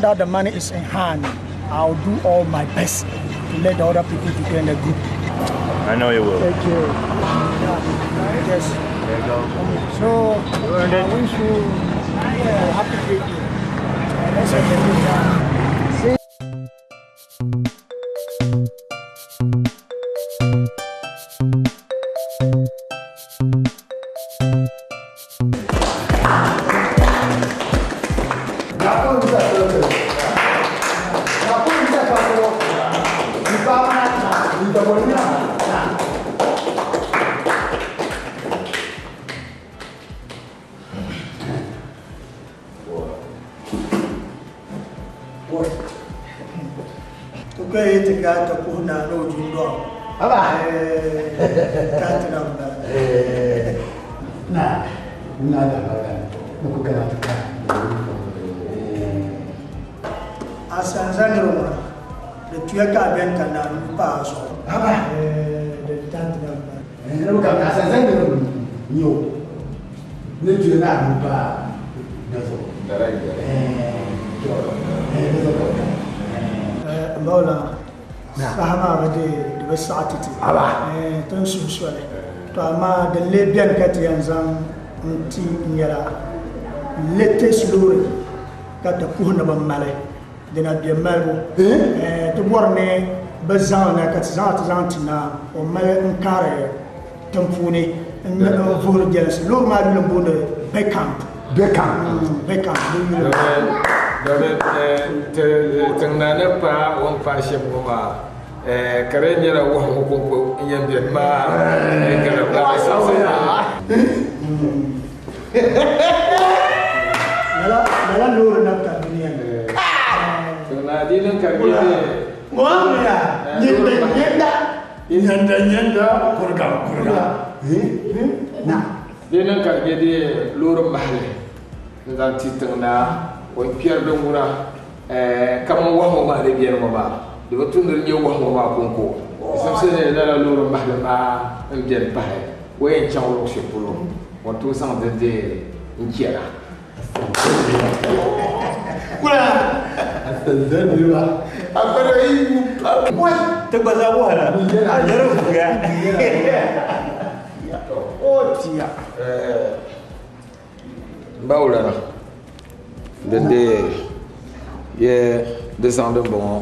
that the money is in hand, I'll do all my best to let the other people to join the group. I know you will. Thank you. Yeah. Yes. There you go. So, I wish you a happy great day. Let's have a good time. See. To amaa din lee beni ka ti yɛn zaŋ n-ti nyɛla latest loori ka ti puhi ni bɛ mali dina be malibu. Ti bɔri ni bɛ zaŋ li na ka ti zaŋ li ti zaŋ ti na o mali n-kaari tiŋ puuni n-vuhiri jɛlinsi. Loori maa yuli m-booni Beckham. Beckham. Beckham di yuli. Domin tiŋ naa ni paai o ni paai shɛm ŋɔ maa ka di nyɛla wahu ŋɔ kɔŋko n-yɛn beni maa ka di paai saɣisi. Lala loori na ka dunia ni. Tiŋ naa di niŋ ka di nyɛ Nyenda nyenda nyenda nyenda kuriga kuriga. Di niŋ ka di nyɛ di loori mahali n-zaŋ ti tiŋ naa o ni kpɛri di ŋuna kaman wahu ŋɔ maa ni beni ŋɔ maa. Di bi tumdi di nyɛ wahu ŋɔ maa kɔŋko. Di simsi ni lala loori mahali maa m-beni pahi o yɛn chaŋ luɣ shɛli polo o ni tooi zaŋ di deei n-chana. Ti gba zaa wahala. A yɛri vuya. O tia. Bawulana din deei ye di zaŋ din bɔŋɔ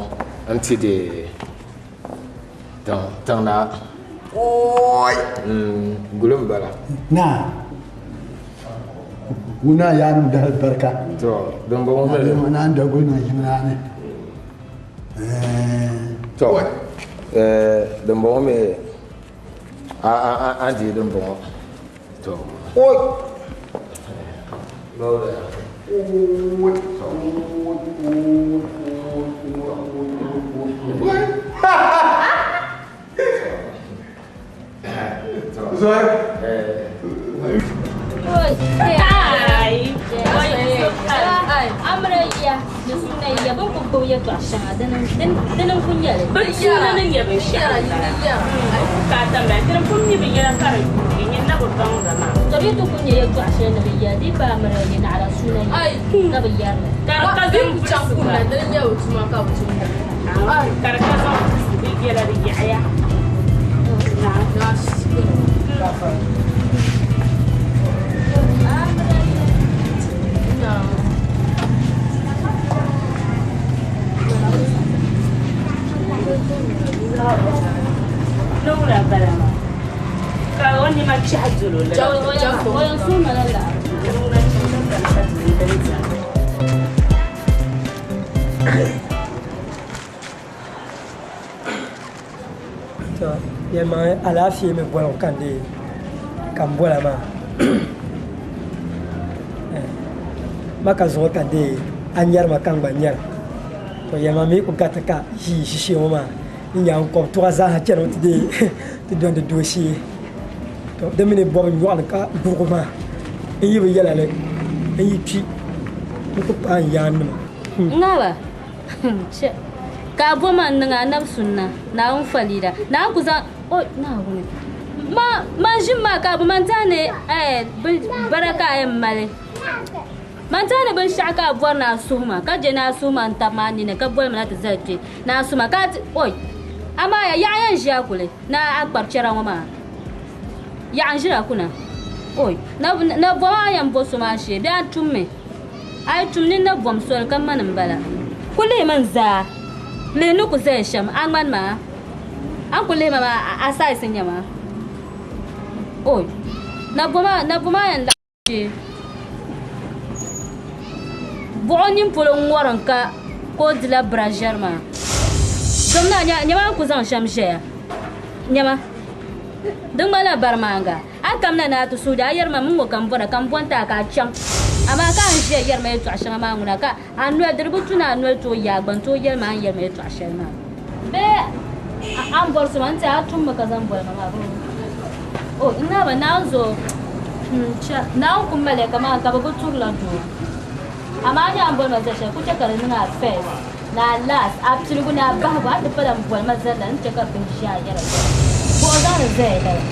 n-ti di tiŋ naa. Guli m-bala. Naa, ŋuna yaa niŋ di alibarika. To, din bɔŋɔ mi. Naa n-da guli niŋ yim naa ni. To, din bɔŋɔ mi a deei din bɔŋɔ. To. Bawulana. Alaafee mi bɔligu ka n deei ka n bɔla maa ma ka zuɣu ka deei a nyɛri ma ka n gba nyɛra to yɛlima mi ku gariti ka ʒii shishee ŋɔ maa n nya n kɔbi tuɣa zaaha chani ti deei ti dɔndi doo shee to di mini bɔbi nyɔɣili ka gurugu maa n yi bi yɛla li n yi kpi n ku paai n yaannima. Ŋaba ka a bo ma n niŋ anabi sunna Naawuni falila Naawuni ku zaŋ o Naawuni ma ma ʒim maa ka a bo ma n tɛha ni baraka a yɛn mali. Man tiɛhi ni binshɛɣu ka a bɔri ni a suhi ma, ka je ni a suhi ma n-tabi ma a nini ka boli ma na ti zali kpe ni a suhi ma ka a ti, oi! Amaa ya yaɣa yɛn ʒi a kuli ni a kpari chɛra ŋɔ maa? Yaɣa n-ʒiri a kuna? Oi! Na, na bom a yɛn bo so maa shee bee a tummi? A yi tum nini na bom soli ka mani m-bala. Ku lihi mi n-zaa, lihi ni ku zaya shɛm, a ŋmani ma? A ni ku lihi ma maa, a size n-nyɛ ma? Oi! Na bom a, na bom a yɛn laɣim shee. Buɣu nini polo ŋɔrim ka ka o dila biraʒɛri maa. Dom na nyama a ni ku zaŋ shɛm ʒɛya nyama di ŋmanila barimaaŋga. A ni kamina ni a ti suhi di a yɛri ma min ŋɔ ka m bɔra ka m bo n-ti a ka a chaŋ. Amaa ka a ni ʒiya yɛri ma yɛltɔɣa shɛŋa maa ŋuna ka a noli di di bi tu ni a noli tooi yaai gba n-tooi yɛli ma a ni yɛri ma yɛltɔɣa shɛli maa. Bee a ni bɔri so maa n-ti a tummi ka zaŋ boli ma maa bee? O, n naai ba Naawuni zuɣu n-chɛ Naawuni ku maliya kaman ka bɛ bi turila doo. Amaa a ni a ni boli ma zali shɛli ku chɛ ka di niŋ a first ni a last, a piligu ni a bahigu, a ti pala m-boli ma zali la ni chɛ ka bihi ʒi a yɛla yɛla. Buɣu zaŋ li zaya lala.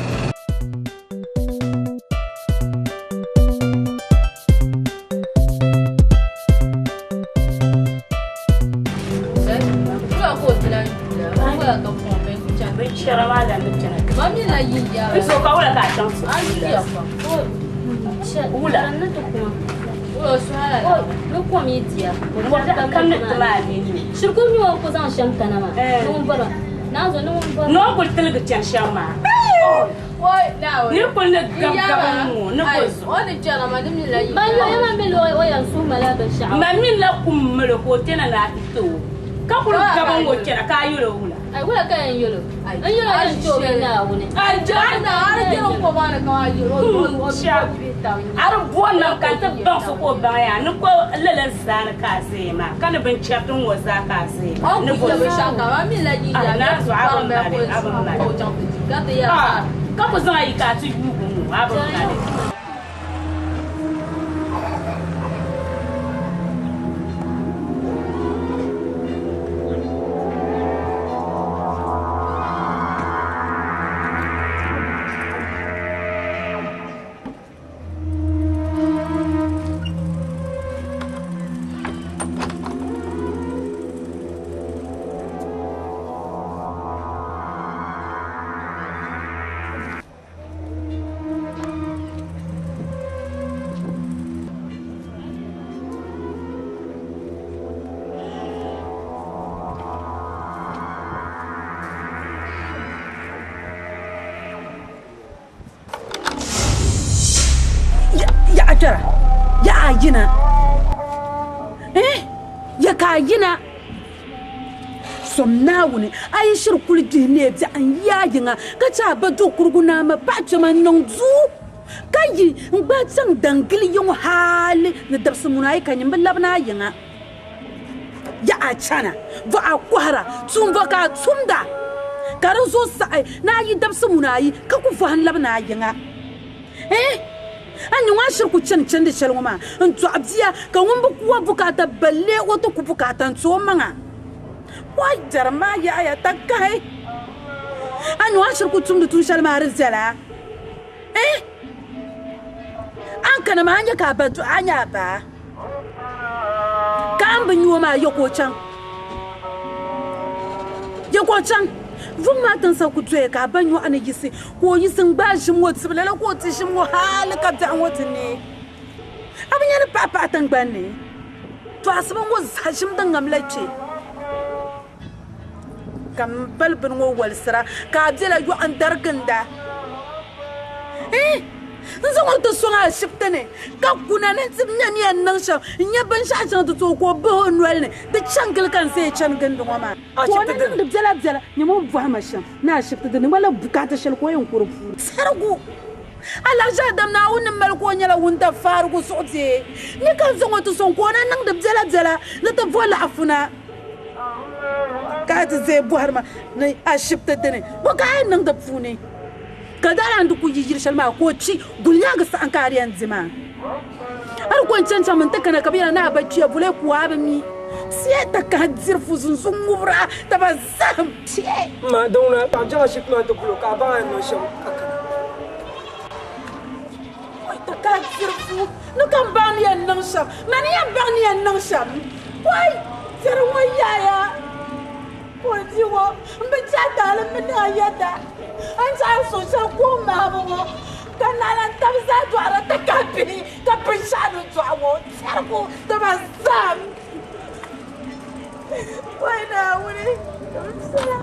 Shikuru mi o ku zaŋ shɛm kana maa ni ŋun bɔra naanzu ni ŋun bɔra. Ni o kuli tiligi chani shɛm maa. Ni kuli ni gabi gabi ŋ-ŋɔ ni bo zuɣu. Ban yɔya maa mi o yɛn suhi mala binshɛɣu. Ma mi la kum mali o ka o kpɛna ni a ti ti o, ka kuli gabi ŋ-ŋɔ chana ka a yɛl o wula? Ai wula ka yɛn yɛl o? N yɛl o yɛn ti o bee Naawuni? A di bo nam ka n ti baŋ so ka o baŋ ya ni ko lala zaani ka a zaya maa, ka ni binchɛriti ŋ-ŋɔ zaa ka a zaya maa ni bo zuɣu? A naa zuɣu a bi mali, a bi mali. Ka ku zaŋ a yi ka a ti yuugi ŋ-ŋɔ, a bi mali. Ya a kpɛra ya a yina eh ya ka a yina Som Naawuni, a yi shiri kuli gbihi neei biɛɣu n-yaai yiŋa, ka chɛ a ba do kurigu ni a ma paɣ kpɛma n-niŋ duu, ka yi n-gbaai chaŋ daŋ gili ya ŋɔ hali ni dabisi muna ayi ka nyin bi labina a yiŋa. Ya a chana, bɔ a kɔhira, tuum bɔ ka a tumda, ka di zuɣu saɣi ni a yi dabisi muna ayi ka ku vɔhi n-labina a yiŋa. Eh! A ni ŋɔ a shiri ku chani chandi shɛli ŋɔ maa n-dɔɣi bia ka ŋun bi ku o bukaata balle o ti ku bukaata n-ti o maŋa. Wai dari maa yaɣiya takahi! A ni ŋɔ a shiri ku tumdi tuun shɛli maa di viɛla. Eh! A ni kana maa a nya ka a ba dɔɣi a nya a baa ka a ni bi nya o maa ya ka o chaŋ. Ya ka o chaŋ. Vuŋ maa tinsa ku doya ka a ba nyɔɣu ni yiɣisi ka o yiɣisi n-gbaai ʒim ŋɔ tibi lala ka o ti ʒim ŋɔ hali ka biɛɣu ŋɔ ti neei. A bi nya ni paɣa paɣa tiŋgbani ni to asiba ŋɔ zaa ʒim din ŋam la kpe ka m pali bini ŋɔ walisira ka a bela yɔɣu n-dari ginda. Ii! N zaŋ o ti sɔŋ ashibiti ni ka kuna ni nti nya ni yɛn niŋ shɛm n-nya binshɛɣu chaŋ ti ti o ka o bahi o noli ni di chaŋ gili ka n zaya chani gindi ŋɔ maa. Ka o ni niŋdi biɛlabiɛla, nyama o ni bɔhi ma shɛm ni ashibiti dini ŋmanila bukaata shɛli ka o yɛn ku di puuni. Sarigu! Alahichi Adam Naawuni ni mali ka o nyɛla wuntafaarigu zuɣu bee? Ni ka n zaŋ o ti sɔŋ ka o na niŋdi biɛlabiɛla ni ti bo laɣifu na ka a ti zaya bɔhiri ma ni ashibiti dini bɔ ka a yɛn niŋ di puuni? Ka daa lahi di ku yi yili shɛli maa ka o kpi, gulinyaaŋa saha ka a di yɛn di maa. A di ko n-chaŋ chaŋ mi nti kana ka bɛ yɛra ni a ba kpiya boli ku a bi mi. Tiɛ takahi diri fuzuŋzuŋ ŋubira taba zahim tiɛ. M ma, din ŋuna ka n chaŋ ashibiti maa nti guli o ka a baŋ a ni niŋ shɛm ka kana. Oi takahi. dɔɣira tirifu ni ka n baŋ ni yɛn niŋ shɛm mani yɛn baŋ ni yɛn niŋ shɛm wai tiri ŋɔ yaaya ka o di ŋɔ n bi chahi taali m bi niŋ a yɛda a ni chahi so shɛli kuŋ maabu ŋɔ ka naɣila n tabi zaa dɔɣira ti kahi bihi ka binshɛɣu ni dɔɣi ŋɔ tirigu taba zam wai Naawuni ka bi piɛla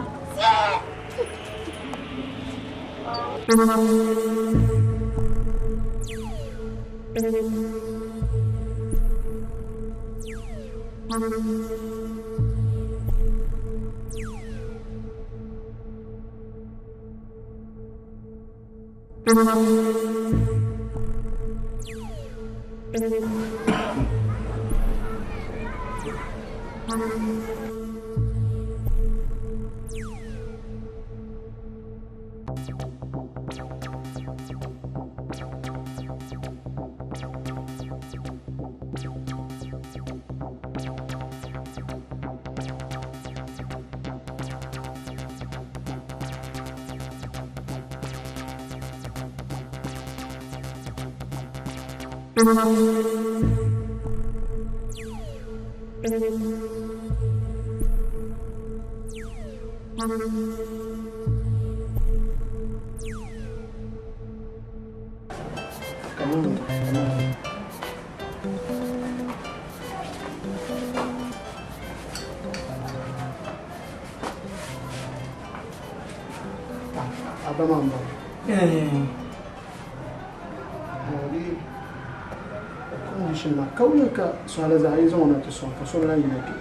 Ka wuya ka sɔhila zaa yi zaŋ o na ti sɔŋ ka so bi lahi yina kpe.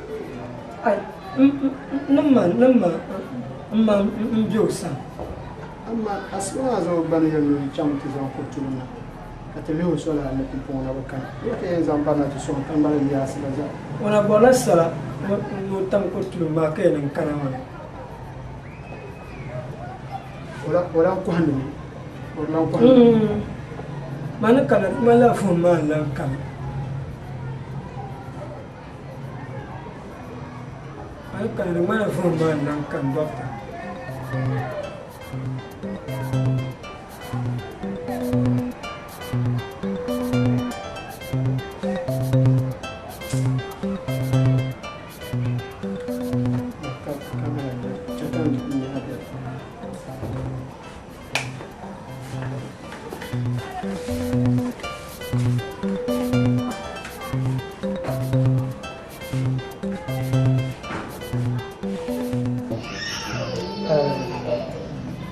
Ai, ni ma n ma n be o sani. Amma asiba maa zaŋ o gbani yɛli ni o chaŋ ti zaŋ kuritulim na ka ti lihi o sola ni pumpɔŋɔ na bi kana. Ya ka yɛn zaŋ barina ti sɔŋ ka n bala yi asiba zaa. O na bɔrila sala ni o tam kuritulim maa ka yɛn n kana maa. O lan kɔhindi mi. O lan kɔhindi mi. Ma ni kana ma la vuhim maa n lan kani. Ma ni kana di ŋmanila vuhim maa n lan kani dɔkta.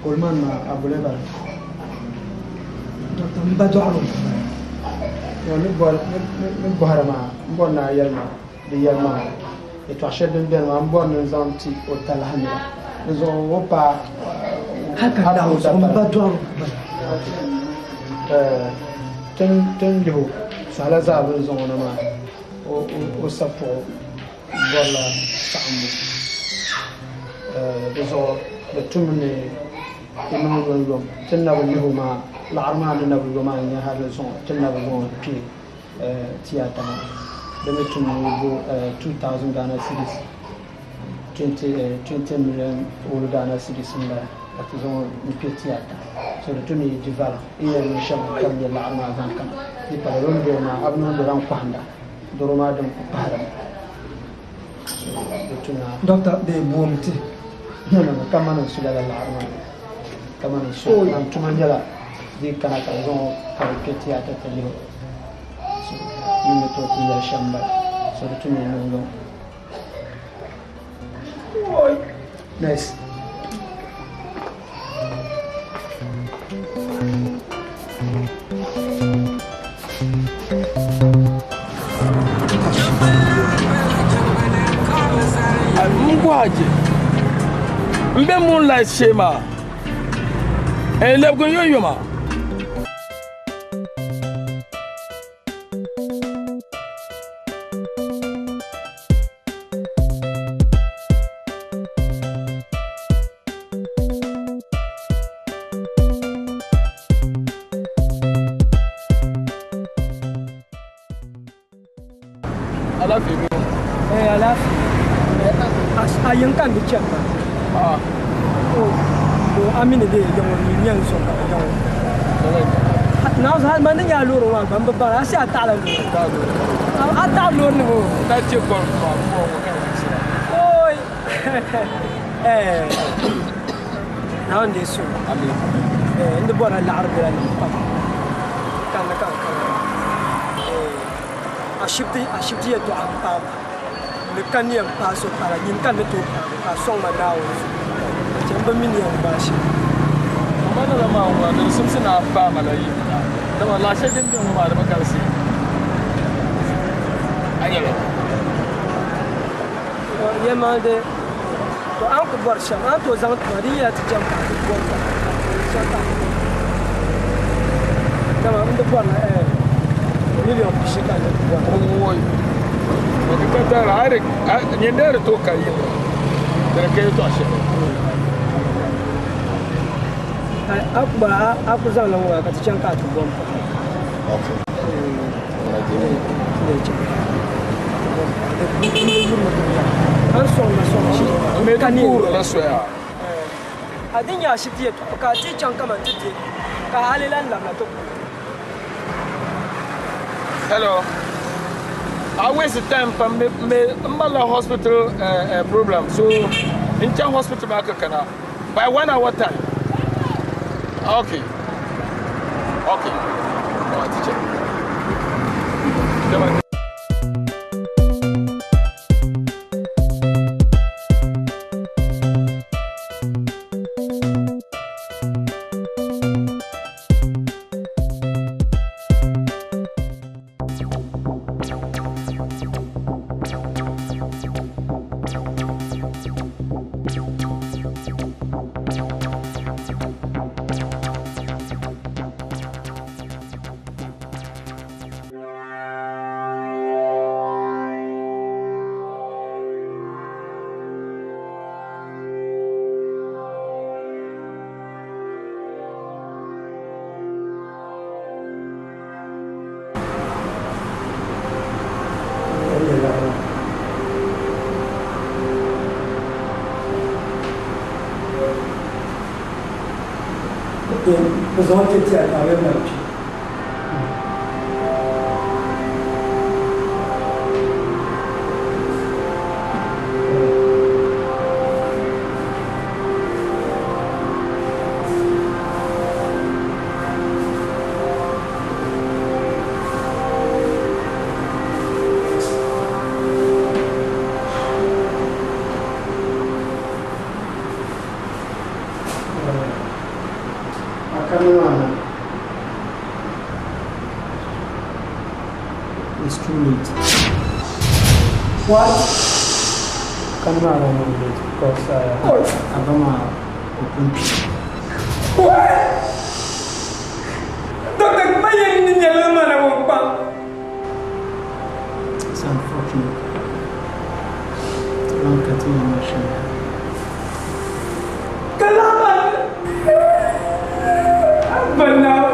Old man ma a bole bala. Doctor, n ba dɔɣiri o. Yo, ni bɔri ni bɔhiri maa, n bɔri ni a yɛli ma di yɛli maa yɛltɔɣa shɛli din beni maa n bɔri ni n zaŋ ti o talahi nira di zuɣu o paai Hali ka n daa zuɣu n ba dɔɣiri o. Tin lihi o sɔhila zaa bini zaŋ o na maa o sapuɣu bɔrila saɣimbu di zuɣu di tum ni i niŋ yomyom tin na bi lihi o maa laɣari maa ni na bi yo maa n-nyɛ hali zaŋ tin na bi zaŋ o kpe tiata maa di mi tum ni bo 2000 Ghana cedis 20 million old Ghana cedis n bala ka ti zaŋ n kpe tiata so di tum ni di vala i yɛli ni shɛm ka bi nyɛ laɣari maa zaŋ kana di pala lɔn doro maa a bi niŋ doro n kɔhinda doro maa din ku pahirimi di tum na. Doctor, bee boom ti. No, no, no, ka mani n su lala laɣari maa ka mani n su man tuma nyɛla di kana ka bi zaŋ o ka bi kpe tiata ti lihi o so yi ni tooi ti yɛli shɛm bala so di tum ni niŋ yom. Nice. N bɔhaje n be moonlight shee maa n lebigi n yoyoma. Alaafee bɛ Eh, alaafee. A yin ka n di chani maa. O a mi ni de yaŋɔ ni nyɛ n zɔn ka yaŋɔ. Na hali man ni nya loori maa gba n bi baŋ a shi a taɣala loori. A taɣa loori ni ŋɔ. Ta che golf maa fo ŋɔ ka di sira. Oi. Eh. Naawuni deei suhu. Amin. Eh, n di bɔrila laɣiri bela nim pam. Kanna ka n kana. Eh, ashibiti ashibiti yɛltɔɣa m paai ma. Ni ka ni yɛn paai so pala nyini ka ni tooi paai ka a sɔŋ ma Naawuni zuɣu. Chɛ m bi mi ni yɛn gbaai shɛm. Amma lala maa ŋuna di simsi ni a paai ma la yim na. Dama laɣ shɛli din be ŋɔ maa di bi galisi. A nyɛla. Yɛlimaŋli to a ni ku bɔri shɛm a ni tooi zaŋ tuma din yɛla ti chani ka a ti bɔri ka shɛm ka a ti bɔri. Dama n di bɔrila miliyon pishi ka n di bɔri. Oi. Di ka tara a di nyɛ di tooi ka yim di ka yɛltɔɣa shɛli. A ku gba a ku zaŋla ŋɔ maa ka ti chaŋ ka a ti bom paɣa. Okay. An sɔŋ ma sɔŋ shee. Me ka la soya. A din nyɛ ashibiti yɛltɔɣa ka a ti chaŋ kaman ti di ka hali lan labina ti ku. Hello. I waste time pam me me mala hospital problem. So in chan hospital ba ka kana by 1 hour time. Okay. Okay. Oh, teacher. Come on. It's too late. What? Kanima was late because Abama opened. What? Doctor, It's unfortunate. Long cutting emotion. But now.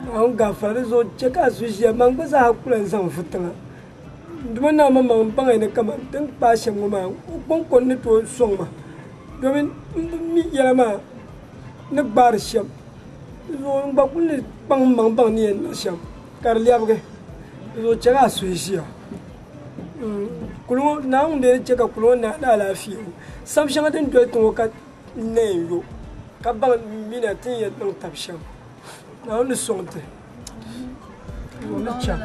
Naawuni gaafara di zuɣu chɛ ka a su ʒiya man gba zaa ku lan zaŋ vu tiŋa. Dama naa maŋmaŋ m-baŋ ya ni kaman ti ni kpaai shɛm ŋɔ maa, o kɔŋko n-ni tooi sɔŋ ma, domin m bi mi yɛla maa ni gbaari shɛm. Di zuɣu n gba kul ni kpaŋ mmaŋ baŋ ni yɛn niŋ shɛm ka di lɛbigi. Di zuɣu chɛ ka a suhu ʒiya. Kuli ŋɔ, Naawuni ŋun bee ni chɛ ka kuli ŋɔ naai ni alaafee ŋɔ, sam shɛŋa din doli ti ŋɔ ka n na yɛn yo, ka baŋ m mi na ti ni yɛn niŋ tab shɛm. Naawuni ni sɔŋ ti. Naawuni chaŋ.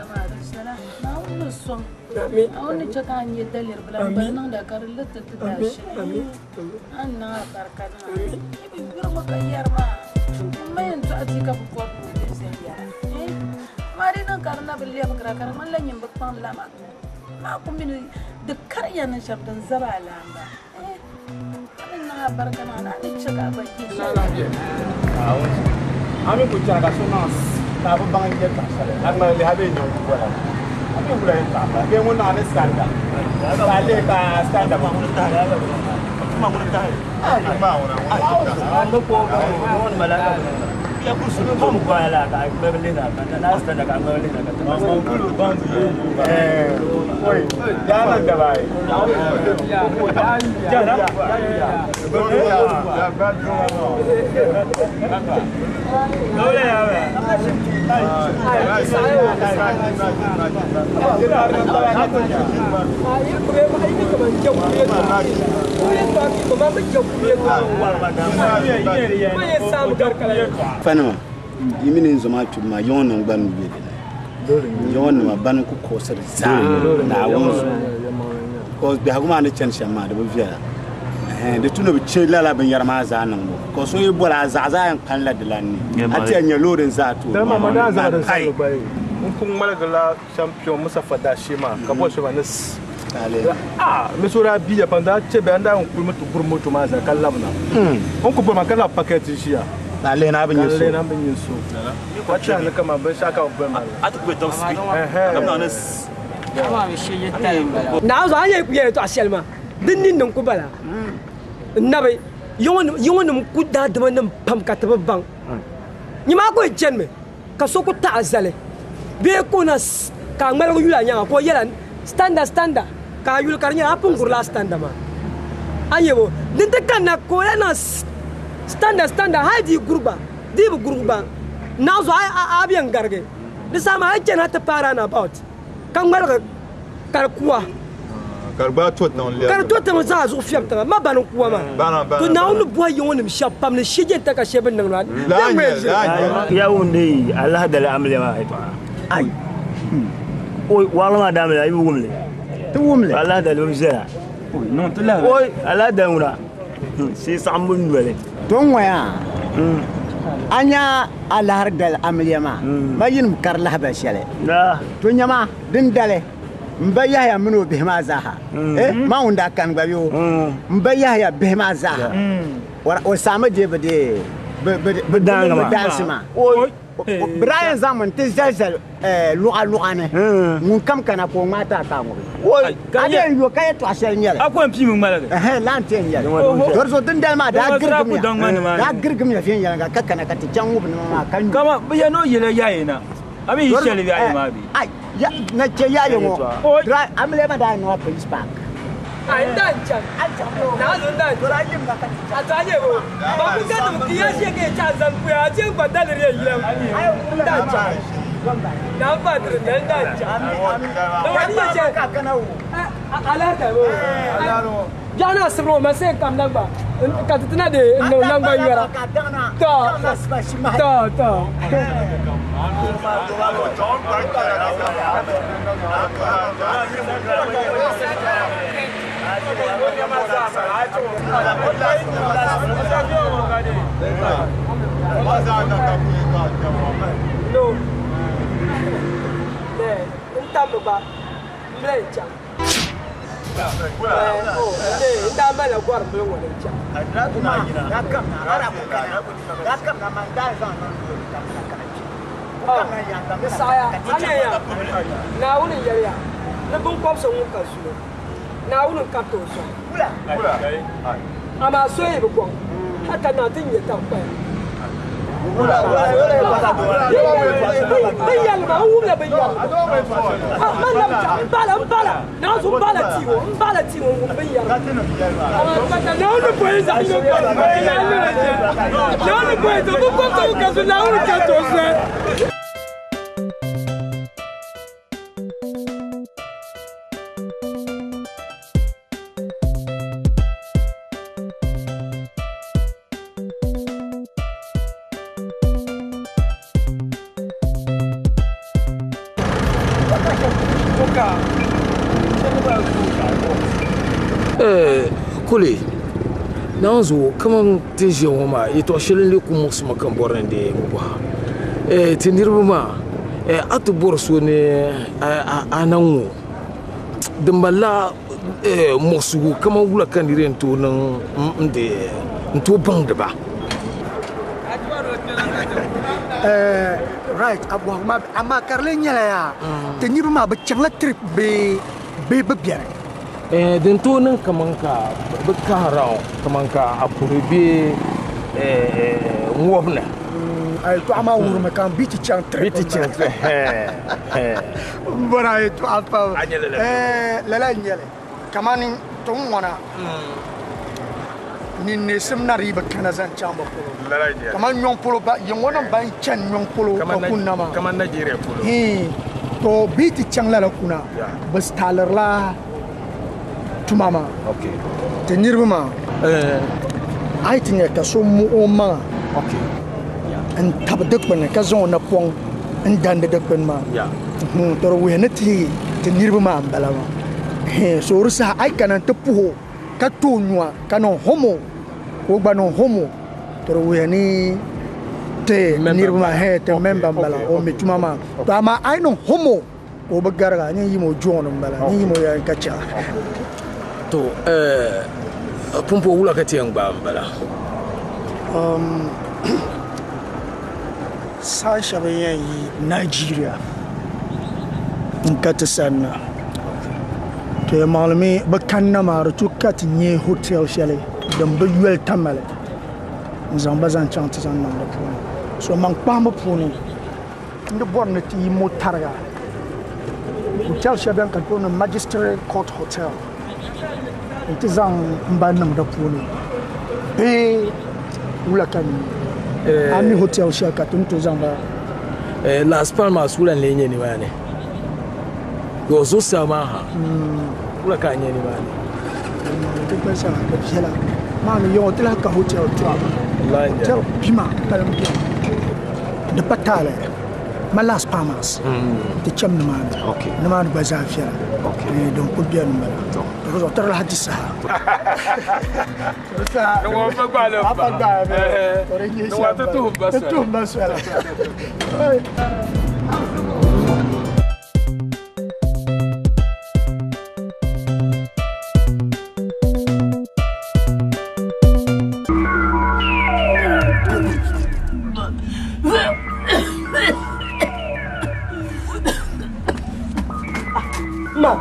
Naawuni ni sɔŋ. Amin. Naawuni ni chɛ ka a nya daliri bila m-bali niŋda ka di li ti ti daashili. Amin. A ni niŋ alibarika niŋ a. Yi bi yurimi ka yɛri maa, m ma yɛn dɔɣi bia ka bi bɔri ni o leei viɛnyɛla. Amaa di niŋ ka di na bi lɛbigira ka di ŋmanila nyin bi kpaŋ lama. Maa ku mi ni di kariya ni shɛm din zaba a laamba. A ni niŋ alibarika niŋ a ni a ni chɛ ka a gba yi shɛli. A mi ku chana ka so niŋ ka a bi baŋ yɛltɔɣa shɛli, a ŋmali lihi a bee nyɛ ŋun bɔra, a mi wula yɛltɔɣa m-bala bee ŋun niŋ a ni standa ka a lihi ka standa maa. Fanima yi mini n zoma kpibu maa yiŋɔ nim gba ni be dinni yiŋɔ nima bani ku kuɣusiri zaa Naawuni zuɣu because biɛhigu maa ni chani shɛm maa di bi viɛla di tu ni bi che lala binyɛra maa zaa niŋbu ka so yi boli a zaɣa zaa yɛn kpanila di lan ni a ti yɛn nyɛ loori n zaa tooni maa pai. N ku ŋmaligila champion Mustapha Dashee maa ka boli so maa ni s. Ah, mi so daa biya pam daa che bɛ daa n kuli mi ti guri moto maa zaa ka labina. N ku boli maa ka labi paketi ʒiya. Ka a lihi na a bi nya so. Ka a lihi na bi nya so. Ka tɛhi ni kaman binshɛɣu ka bɛ boli maa la. A ti ku be top speed ka bi niŋ ni s. Naa zuɣu a ni yɛn ku yɛli yɛltɔɣa shɛli maa din ninni n-ku bala. N nabi yiŋɔnim ku daadimanim pam ka ti bi baŋ. Nyima a ku yɛn chanimi ka so ku taɣi zali bee ka o na ka a ŋmaligi yuli a nyaaŋa ka o yɛla standa standa ka a yuli ka di nyɛla a pun gurila a standa maa. A nya bo? Din ti kanna ka o lahi niŋ standa standa hali di yi guri gba di yi bi gurigi gba naɣ zuɣu a bi yɛn garigi. Di saha maa a yi chani a ti paai round about ka ŋmaligi ka di kuwa. Ka di gbaai to tiŋ lɛbigi. Ka di to tiŋ zaŋ a zuɣu fiɛbi tiŋa. Ma bani n-kuwa maa. Bana, bana, To Naawuni ni bɔhi yiŋɔnim shɛba pam ni shijɛnta ka shɛba bi niŋ la. Laa n-nyɛ li, laa n-nyɛ li. Ya wumdi alahi dali amiliya maa yɛtɔɣa. Ai. Oi, waɣila maa daa amiliya, yi bi wum li. Ti wum li. Alahi dali bi ʒɛya. Oi, niŋ ti lahi. Oi, alahi dali ŋuna. Shee saɣimbu noli. To n ŋɔya, a nya alahiri dali amiliya maa, ma yinim kari lahibali shɛli. To nyama din dali. M ba Yahaya mini o bihi maa zaaha, eh, man ŋun daa kani gba bɛ o, m ba Yahaya bihi maa zaaha, o saami deei bɛ deei bɛ daansi maa. Bɛ daa yɛn zaŋmi nti zali zali luɣa luɣa ni, ŋunkam kana ka o ŋmaai ti a ka a ŋubi. A di yɛn yo ka yɛtɔɣ shɛli n-nyɛ li. Ɛhɛn, lala nti yɛn nyɛ li. Di zuɣu dindali maa daa girigimiya, daa girigimiya viɛnyɛliŋga ka kana ka ti chaŋ ŋubi nima maa ka nyu. A mi yi shɛli yaɣi maa bee? Ai, ya, na che yaɣi ŋɔ. Dira, amiliya maa daa niŋla police park. Ai, n daa n-chaŋ. Naa zo n daa n-chaŋ. A to a nyɛ bo, ba ku ka nim ki ya ʒe ka yi chaŋ zani puya, a che gba daliri yɛn yila n daa n-chaŋ. Naa m-paai tiri n daa n-chaŋ. Na wa ni yɛ che, alahi ka bo. Biɛɣu ni asibiri ŋɔ, man say kam na gba ka ti ti na dee n niŋ naŋgban yɔra. Tɔ! Tɔ! Tɔ! No. N tammi gba m bi lahi chaŋ. N daa malila gɔrim bili ŋɔ ni chaŋ. Di saɣiya, a nya ya, Naawuni n-yɛli ya ni biŋkɔb so ŋun ka zuli, Naawuni n-kariti o sɔŋ. Amaa so yi bi gɔŋ, hal ka naai ti nya taŋkpaya. Bin yɛlli maa, n wumla bin yɛlli maa. Man na bi chaŋ, m bala, m bala, naanzu m bala tia ŋɔ, m bala tia ŋɔ n wum bin yɛlli maa. Naawuni bɔyi zaɣ yino ka Naawuni bɔyi to bi kɔŋ ka bi ka so Naawuni ka to soli. Kuli naanzu kaman ti ʒiya ŋɔ maa yɛtɔɣ shɛli n-lee ku muɣisi ma ka m bɔri ni n deei m-bɔha. Ti niriba maa a ti bɔri so ni a na ŋɔ din malila muɣisigu kaman wula ka nir yɛn tooi niŋ n-tooi baŋdi ba? Right, a bɔhigu maa amaa ka di lee nyɛla yaa ti niriba maa bɛ chaŋla trip bee bee bɛ beni? Din tooi niŋ kaman ka bɛ kahi round kaman ka a puhi bee ŋɔbu ni. A yɛltɔɣa maa wuhirimi ka m bi ti chaŋ trip. Bi ti chaŋ trip, hɛn. M bɔri a yɛltɔɣa pam. A nyɛ lala. Lala n-nyɛ li. Kamani ti ni ŋɔna ninneesim na di yi bi kana zaŋ chaŋ bɛ polo. Kamani nyɔŋ polo ba, yi ŋɔ nim ban chani nyɔŋ polo ka kunna maa. Kamani Nigeria polo. Hii, to bɛ yi ti chaŋ lala kuna, bɛ staalirila tuma maa. Ti niriba maa, a yi ti nya ka so muɣi o maŋa n-tabi dikpuni ka zaŋ o napɔŋ n-dandi dikpuni maa, to di wuhi ni ti niriba maa m-bala maa. So di saha a yi kana nti puhi o ka ti o nua ka niŋ homo ka o gba niŋ homo, to di wuhiya ni ti niriba maa hee ti memba m-bala o mi tuma maa. To amaa a yi niŋ homo ka o bi gariga nyin yim o John m-bala nyin yim o yɛn ka chɛ a. To pumpɔŋɔ wula ka ti yɛn gbaai m-bala? Saha shɛba n yɛn yi Nigeria n-ka ti sanna. To yɛlimaŋli mi bɛ kanna maa di tu ka ti nya hotel shɛli din bi yoli Tamale n-zaŋ ba zaŋ chaŋ ti zaŋ niŋ di puuni. So maŋ kpahimbu puuni n di bɔri ni ti yi mo tariga hotel shɛli beni ka di booni Magistrate Court Hotel nti zaŋ m ba niŋ di puuni bee wula ka ni a mi hotel shɛli ka ti ni tooi zaŋ ba. Las Palmas wula n-lee nyɛ nimaani? Yo zuɣusaa maa ha wula ka a nya nimaani? Ti gba zaa di viɛla maa ni yaŋɔ ti lahi ka hotel tɔɣima hotel bima kpalim beni di pa taali ma Las Palmas ti cham nimaani nimaani gba zaa viɛla din kuli beni m-bala di zuɣu ti di lahi di saha. Ma,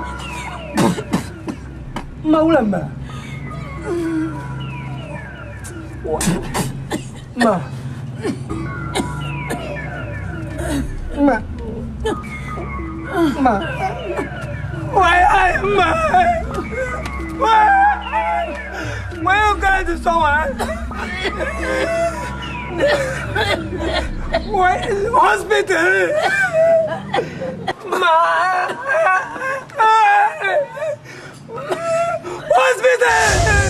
ma wula m-bala? Ma. Ma. Ma. Wai ai ma. Wai. Wai o kana ti sɔŋ wa. Wai hospital. Ma. Hospital.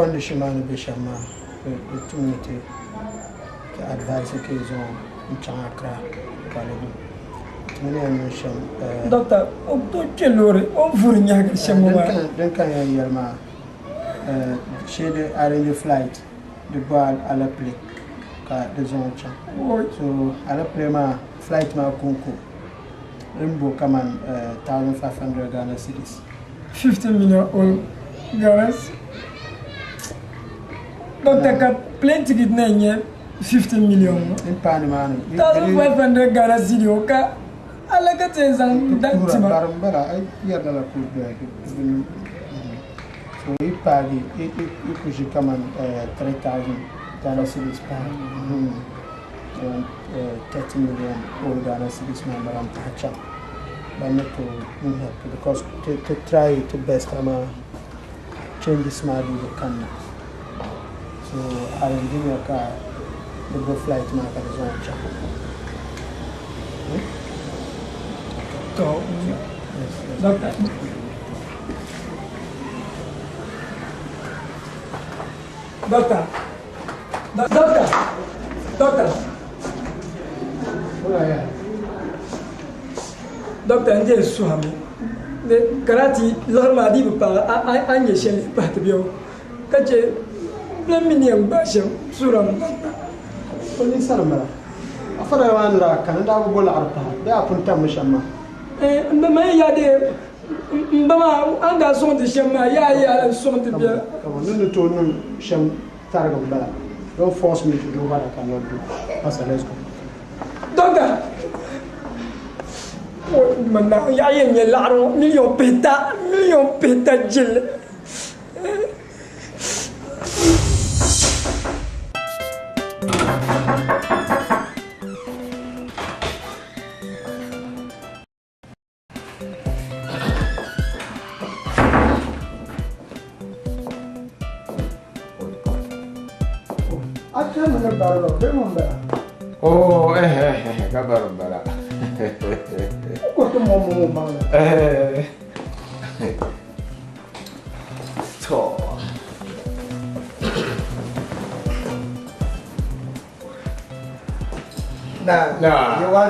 condition maa ni be shɛm maa, di tum ni ti ti advice ka yi zaŋ n chaŋ Accra Korle-Bu. Ti mi ni yɛn niŋ shɛm Doctor, o tooi kpe loori o ni vuri nyɛhigiri shɛm ŋɔ maa. Din ka n yɛn yɛli maa, shee di arrange flight di bo alepile ka di zaŋ o chaŋ. So alepile maa flight maa konko din bo kaman 1500 Ghana cedis. 50 million old Ghana cedis. Doctor, ka plane ticket na nyɛ 50 million ŋɔ. N paai nimaani. 1500 Ghana cedis o ka ala ka ti yɛn zaŋ da tima. Bari n bala, a yɛrila la kuli doya so yi paagi yi ku ʒi kaman 3000 Ghana cedis pahi 30 million old Ghana cedis maa n bala n pahi chaŋ. Ban ni tooi n help because ti try ti best amaa changes maa dii bi kanna. So arrange ya ka di bo flight maa ka di zaŋ chaŋ. To, doctor. Doctor. Doctor. Doctor. Doctor, n je suhami. Ne karati liɣiri maa dii bi paagi a nyɛ shɛli pahi ti bɛ o ka che lan mi ni yɛn gbaai shɛm suurami doctor. O ninsali m-bala. A fɔdala maa ni daa kani n daa bi bo laɣiri pahi bee a pun tammi shɛm maa? M ba maa yaa dee m ba maa a ni daa sɔŋ ti shɛm maa yaa yaa lan sɔŋ ti bia. Kama ni ni tooi niŋ shɛm tarigi m-bala. Don't force me to do what I cannot do. Pastor, let's go. Doctor! Man na yaɣa yɛn nyɛ laɣiri ŋɔ miliyɔn pihita miliyɔn pihita jilli. A chani ni bari ba, bee ŋun bala? Oh, ka bari m-bala. Ko ti mɔŋ mɔŋ o maŋ la. To. Na, Na.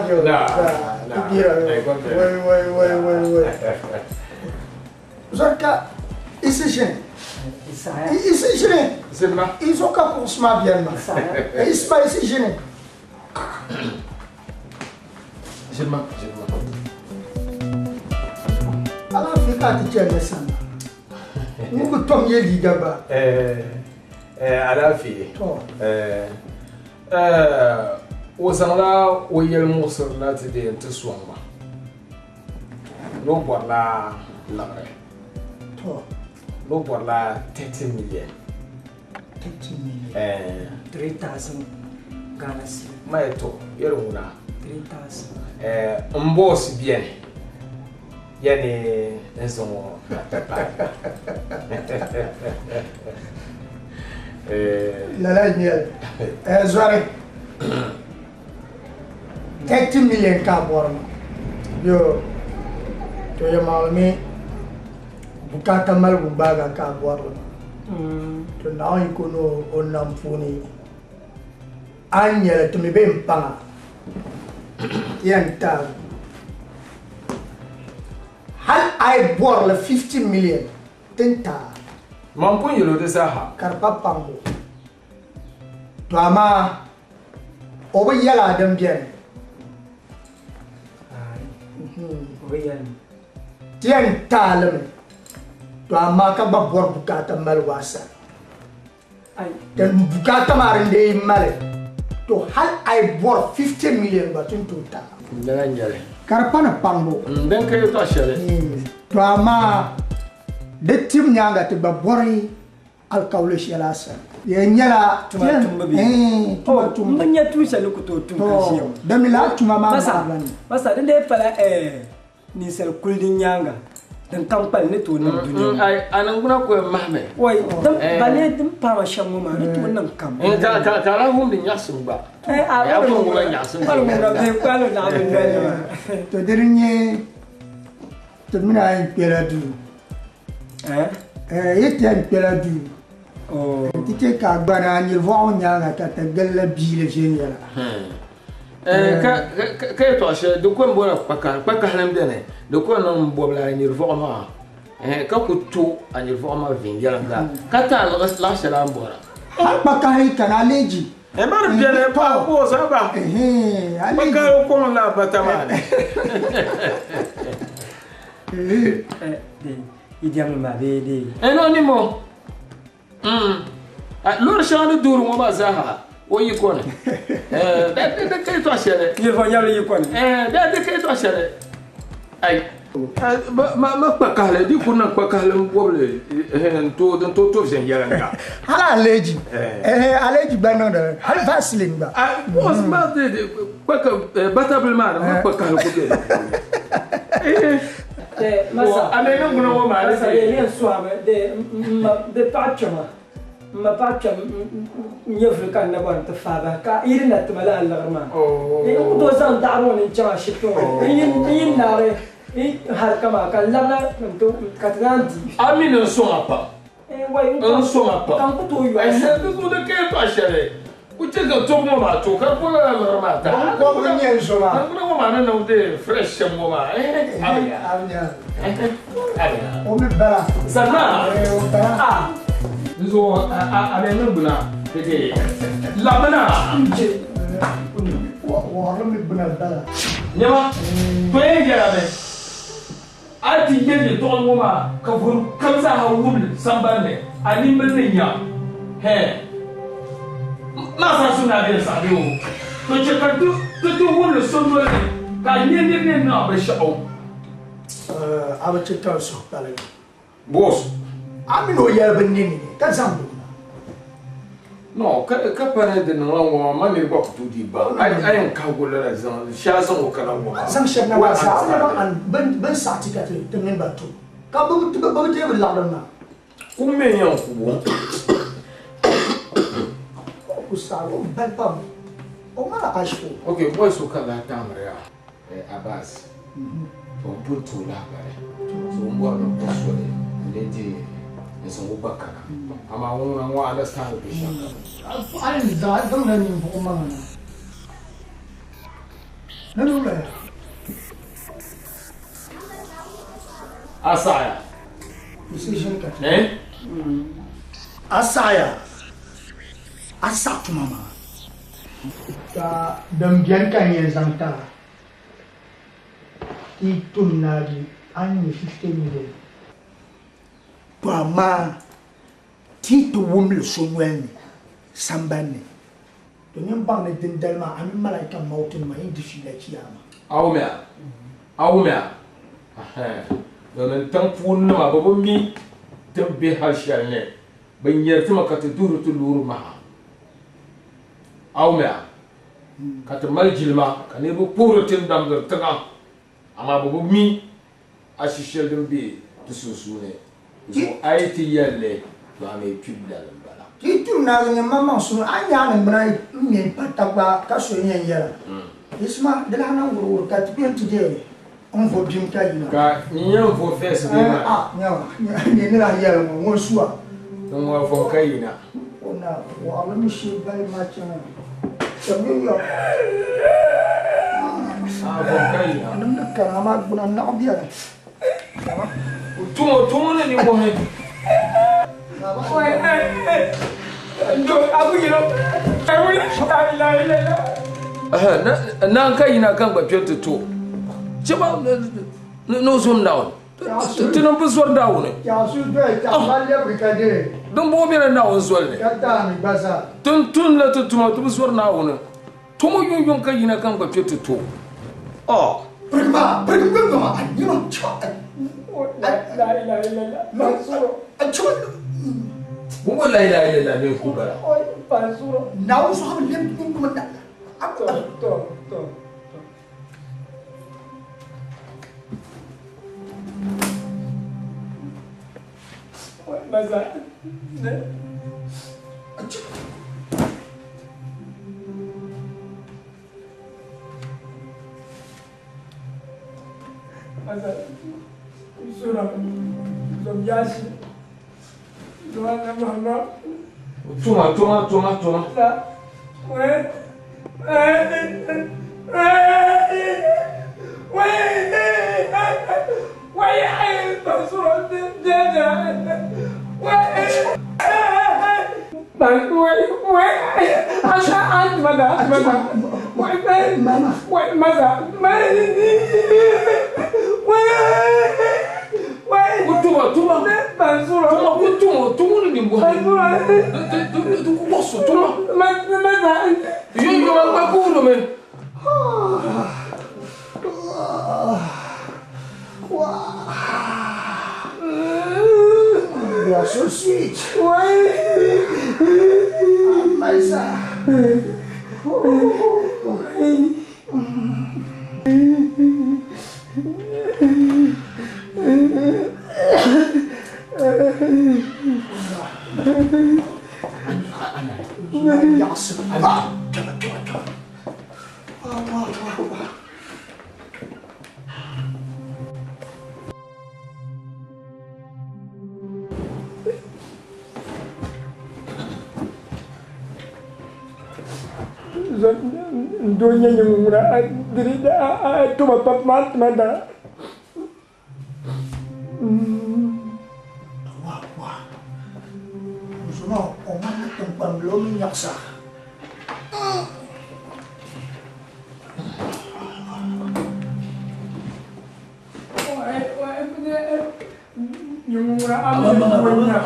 yo Na, na, na. Bira, Eh, kwa mbele. wai, wai, wai, wai, wai. Zorka, isi shini. Isi shini. Zimma. Iso ka kuɣusi maa bɛni maa. Isma isi shini. Zimma, zimma. Alaafee ka a ti chani ni sani. Ŋun bi tom ye liiga gba. Alaafee. To. O zaŋla o yɛlimuɣisiri na ti deei n-ti sɔŋ ma. Ni o bɔrila liɣiri. To. Ni o bɔrila 30 million. 30 million. 3,000 Ghana cedis. Ma ye to, yɛli ŋuna. 3,000. N boss bɛni. Yani n zaŋ o na ti paai. Lala n-nyɛli. Zɔri. 30 million ka a bɔri maa. Yo, to yɛlimaŋli mi bukaata malibu gbaaga ka a bɔri li maa. To Naawuni yiko ni o nam puuni a ni nyɛli ti mi bee n paŋa ti yɛn taagi hali a yi bɔri li 50 million ti ni taagi. Man pun yɛl o di zaaha. Ka di pa paŋbu. To amaa o bi yɛli a din bɛni. O bi yɛli mi. Ti yɛn taali mi. To amaa ka gba bɔri bukaata malibu a sani. Din bukaata maa din dee mali. To hali a yi bɔri 50 million gba ti ni tooi taagi. Lala n-nyɛli. Ka di pa ni paŋbu. Din ka yɛltɔɣa shɛli. To amaa di tim nyaaŋa ti gba bɔri alikauli shɛli a sani. Yɛn nyɛla Tuma tumbu bee? Tuma tumbu. M bi nya tuun shɛli ku tooi tum ka ʒiya ŋɔ. Dami laa tuma maa Masa, baɣa ni. Masa, din dee pala, ninsal kuli din nyaaŋa din kam kpali ni tooi niŋ dunia ŋɔ. Ai, a niŋgbuna ku yɛn mahimi. Wai, balee din paama shɛm ŋɔ maa, di tooi niŋ kam. Ka a wumdi nyaɣisim gba. A Ya pun wum nyaɣisim Kpali ŋuna bee kpali naɣ bi noli maa. To di di nyɛ ti mini a yɛn kpɛla duu. Yi ti yɛn kpɛla duu. Ti chɛ ka a gbana a nyilivɔɣu nyaaŋa ka ti gilli biili viɛnyɛla. Ka yɛtɔɣ shɛli di ko m-bɔra kpakahili m-beni di ko niŋ m-bɔbila a nyilivɔɣu maa ka ku to a nyilivɔɣu maa viɛnyɛliŋga ka ti a laɣ shɛli a ni bɔra. Hal kpakahi kana aleeji. Mari beni paɣa ka o zaba kpakahi kɔŋ la bata maa ni. Yi diɛmdi maa bee dee? No nimo. Loori shɛŋa ni duhiri ŋɔ maa zaaha o yi ko ni. Di ka yɛtɔɣ shɛli. Ninvuɣ nyɛvili yi ko ni. Di ka yɛtɔɣ shɛli. Ai. Ma kpa kahili, di kuri niŋ kpa kahili m-bɔbili din tooi to viɛnyɛliŋga. Hali aleeji. Aleeji gba niŋdi li. Hali Vaseline gba. Boss ma kpa ka batabili maa ni ma kpa kahili ku be di puuni. Masa, A mi niŋgbuna ŋɔ maa ni Masa, be. yɛn sɔhimi de m paɣa kpɛma, m ma paɣa kpɛm nyɛvuli ka n na bɔri n-ti faai bahi ka yi di na ti ma lala liɣiri maa. N ku tooi zaŋ daɣiri ŋɔ ni n-chaŋ ashibiti ŋɔ ni n yi naagi harika maa ka n labina ka ti naan di. A mi ni n sɔŋ a pam. N sɔŋ a pam. Ka n ku tooi yɔɣi. Di zuɣu di ka yɛtɔɣ shɛli ku chɛ ka tɔbu ŋɔ maa to ka di kuli lala liɣiri maa ta. Kɔbu n-nyɛ n zo maa. Niŋgbuna ŋɔ maa ni niŋdi fresh shɛm ŋɔ maa. Abiya. O mi bala. Sanna. O bala. N zuɣu a mi niŋgbuna tete labina. Wɔɣiri mi gbuna bala. Nyama to yɛn yɛla mi a ti yɛ yɛtɔɣa ŋɔ maa ka vuri kam zaaha wumli sambani ni a nimbili ni nya hɛ maa saa su naa bɛn saɣi bɛ o to chɛ ka ti ti wumli so noli ni ka a nya niri ni niŋ binshɛɣu. A bi chɛ ka n suhu paligi. Boss. A mini o yɛli bɛ nini ni ka zaŋ bɛ na. No, ka pa ni di niŋla ŋɔ maa, ma niri gba ku tooi dii baŋ. A yɛn kahigu lala zaŋ shɛli zaŋ o kana ŋɔ maa. Zaŋ shɛba na maa zaa, a ni baŋ bɛn saɣi ti ka ti mini ba to, ka bɛ bi deei bɛ laɣiri maa. Kum mi n-yɛn ku bo. O ku saɣi, o bali pam. O ŋmala ashfo. Ok, boy so ka lahi taamiri ya, Abbas. To n pun ti o lahabali. So n bɔri ni n kpuɣi soli n-lee deei n zaŋ o gba kana. Amaa ŋuna ŋɔ understand binshɛɣu kam. A ni zaŋla ninvuɣ maŋa na. Ni niŋ ya. A saɣiya? Decision ka ti. Eh? A saɣiya? A saɣi tuma maa? Ka din beni ka n yɛn zaŋ ti a. Ti tum naagi a ni nyɛ 50 million. To amaa ti ti wum li so noli ni sambani ni. To nyin baŋ ni dindali maa a mini malaika mautinima yi di fiila chiyaama. A wumya? A wumya? Domin tiŋ puuni nima bɛ bi mi ti ni be hal shɛli ni. Bɛ nyari ti mi ka ti duhiri ti loori maha. A wumya? Ka ti mali jilima ka niriba puhiri ti n-damdiri tiŋa, amaa bɛ bi mi ashi shɛli din be ti sunsuuni zuɣu. A yi ti yɛli li, to a mi kpib lali m-bala. Ti tum Naawuni nyɛ maŋmaŋ suhu, a ni nya ni ŋmina m-me m-pa tab gba ka so yɛn yɛla. Yiɣisima, di lahi niŋ wuruwuru ka ti kpe nti deei n vo bim ka yina. Ka n yɛn vo fɛs bee maa? A, nyama, nyɛ ni lahi yɛli ŋɔ, ŋun su a. N ŋɔ vom ka yina. O na wɔɣili mi shee bali maa chana. Shɛba mi yɔ. A vom ka yina. Nimdi kara amaa gbuna naɣ biɛli. Tumo tumo ni ninmɔhi. Naan ka yina ka n gba kpɛ ti to chɛma ni o zom Naawuni. Ti niŋ bi zɔri Naawuni. Din bɔŋɔ bela Naawuni zoli ni. Ti ni tum la ti tuma, ti bi zɔri Naawuni. Tumo yuŋ yuŋ ka yina ka n gba kpɛ ti to. Bɔŋɔ la ilaha illallah mini ku bala. Tuma tuma tuma tuma. Tuma tuma. Tuma ku tuma tuma ni ni bɔ. Tu ku bɔ so tuma. Yo yo ma gba ku no me. You are so sweet. Maisa. Dunya nyungura diri tuma pap manda. Wah wah. Musuno oman tempat belum nyaksa. Nyungura dunya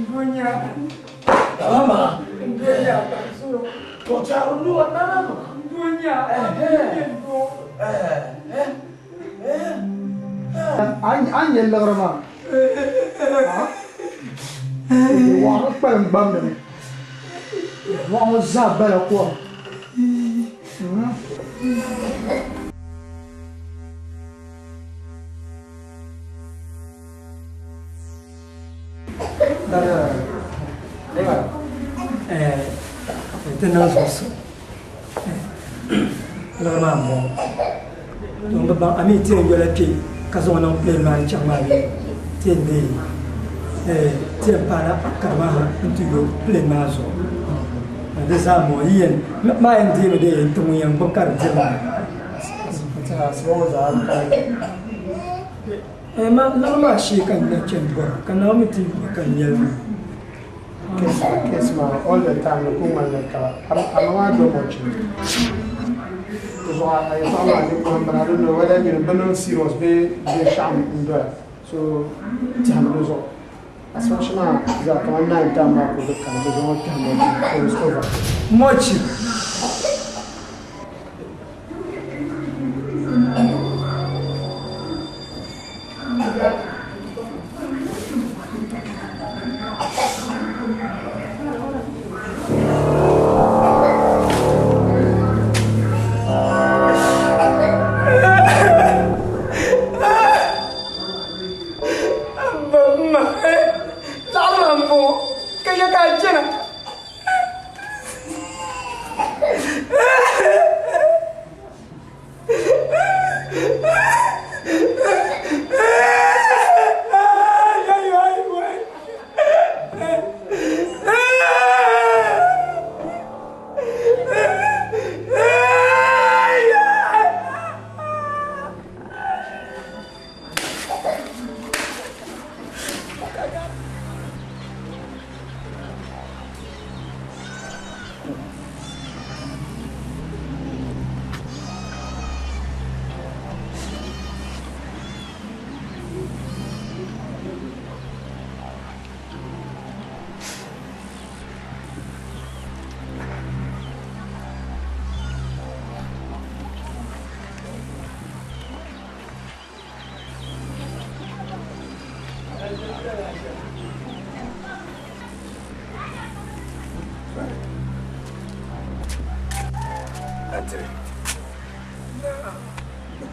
dunya. Mama. Dunya. An nyɛ liɣiri maa wɔɣiri kpalim gbamdi mi wɔɣu zaa bala kom. Ti niŋ zuɣusu liɣiri maa m-bɔŋɔ to n bi baŋ a mi ti yɛn yola kpe ka zaŋ o niŋ plane maa ni chaŋ maa bee ti yɛn deei ti yɛn paana karima ha nti yo plane maa zuɣu di zaa m-bɔŋɔ yi yɛn maa yɛn deemi dee n-ti ŋun yɛn gbubi ka di diri maa liɣiri maa shee ka n na chani bɔra ka Naomi ti yuli ka n nyɛli maa. Case ma all the time ku ŋmanli taba ama maa do mo chi zuɣu a yɛltɔɣa maa ni kɔhim bana I don't know whether you know niŋ serious bee binshaɣu n doya so tɛhim di zuɣu asibashi maa zaa kamani 9 time maa ka o bi kani bi zaŋ o kpɛhi mochi so it's over. Mochi.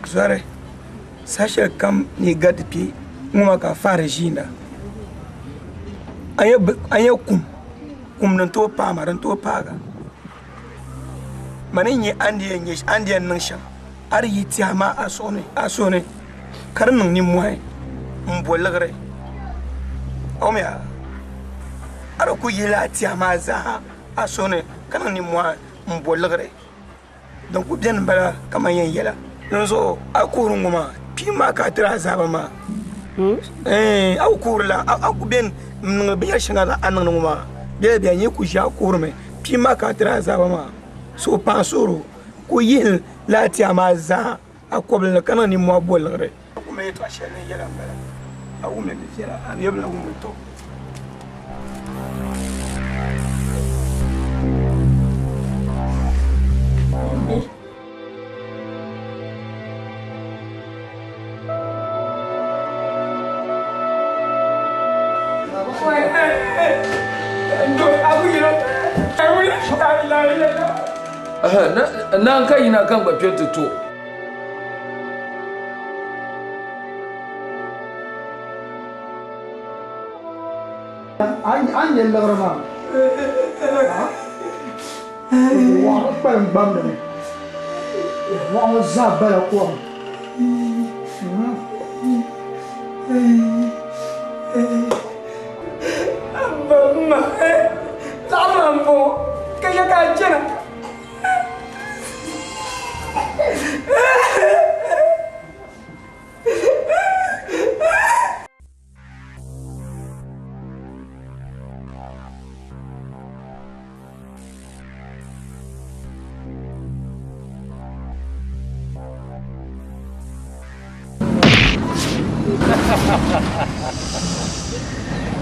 Zɔri saha shɛli kam ni yi gariti kpe ŋɔ maa ka faari ʒiinda a nyɛ kum kum din tooi paai ma din tooi paaga mani n nyɛ a ni yɛn niŋ shɛm a di yi tiɛha maa a suhu ni ka di niŋ nimmɔhi n bo liɣiri. A di ku yihi lala tiɛha maa zaaha a suhu ni ka niŋ nimmɔhi m-bo liɣiri din ku beni m-bala kaman yɛn yɛla. Dinzuɣu a kuhiri ŋɔ maa, kpiimba maa ka a tiri azaaba maa. A ku kuhirila, a ku beni n-niŋdi binyɛr shɛŋa a niŋdi ŋɔ maa, bela bela n-yi ku ʒi a kuhirimi, kpiimba maa ka a tiri azaaba maa. Suhupaɣa suhiro ku yihi lala tiɛha maa zaa a kɔbili ni ka niŋ nimmɔhi bo liɣiri. A ku mali yɛtɔɣ shɛli ni yɛla m-bala, a wum li di viɛla, a mi bi lahi wum li tɔ. Naan ka yina ka n gba kpe ti to. A ni nyɛ liɣiri maa, wɔɣu kpalim gbamdi mi. Wɔɣu ŋɔ zaa bala kom. Abba ma, laɣiri maa m-bɔŋɔ ka ya ka a chana.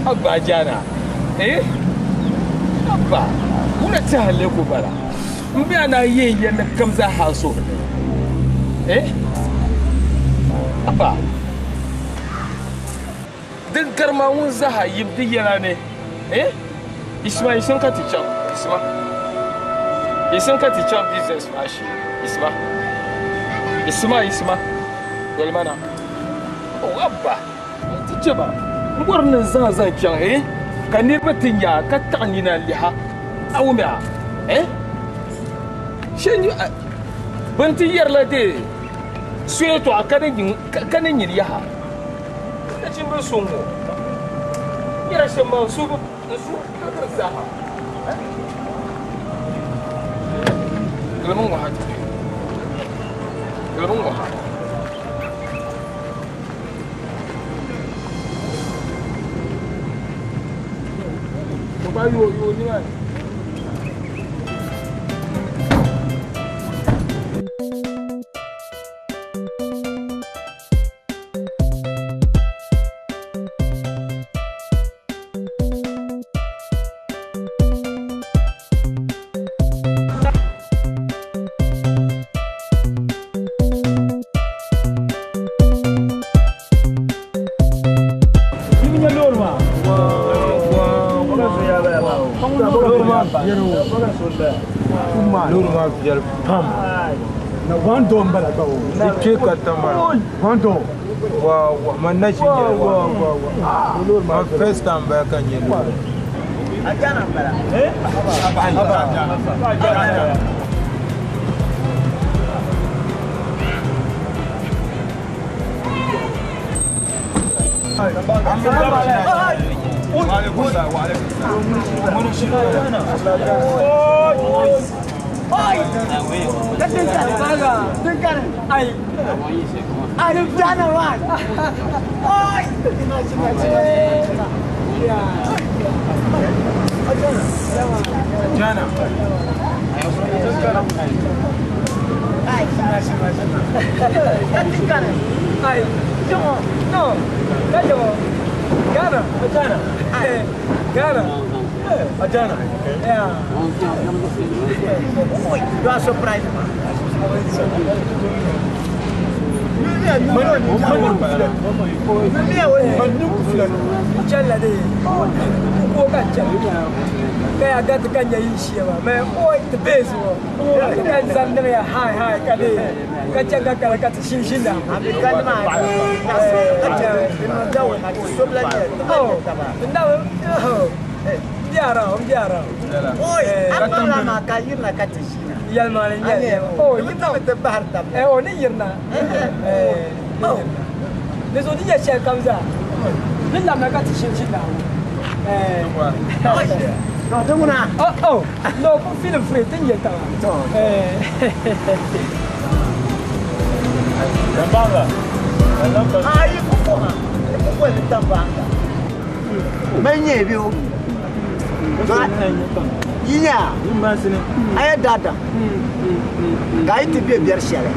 Abba jana eh abba kuna ti halle ko bala n bɛ ana yen yɛlli kam zaa ha so eh abba din karima ŋun zaha yim di yɛla ni eh isma isin ka ti chaŋ isma isin ka ti chaŋ business maa shee isma isma isma yɛlima na oh abba ti chɛ ba n bɔri ni n zaŋ zaŋ chaŋ eh ka niriba ti nya ka taɣi nina liha a wumya eh shee bini ti yɛrila dee soya tɔɣa ka ni nyini yaha Nachimbil suŋ ŋɔ nyɛla shɛm maa n suhu pirigiri zaaha. Gilimi ŋɔ ha ti kpe. Gilimi ŋɔ ha. Baba yo yo ni maa ni. Loori maa viɛli pam. Na one door m-bala gba o. Di kpe ka tam One door. Wow, wow, man na ʒi nyɛli wow, wow, wow. My first time bala ka nyɛ loori. Ajana m-bala. Aba, ajana. You are surprised, man. No, ti ŋuna. Oh, oh. No, ku feeling free ti nyɛ tiŋa. Tambanga. Ayi ku kɔha. Ku boli tambanga. Mɛ nyɛ bi o. Yi nya. A yɛ daadam. Ka a yi ti bɛ biɛri shɛli.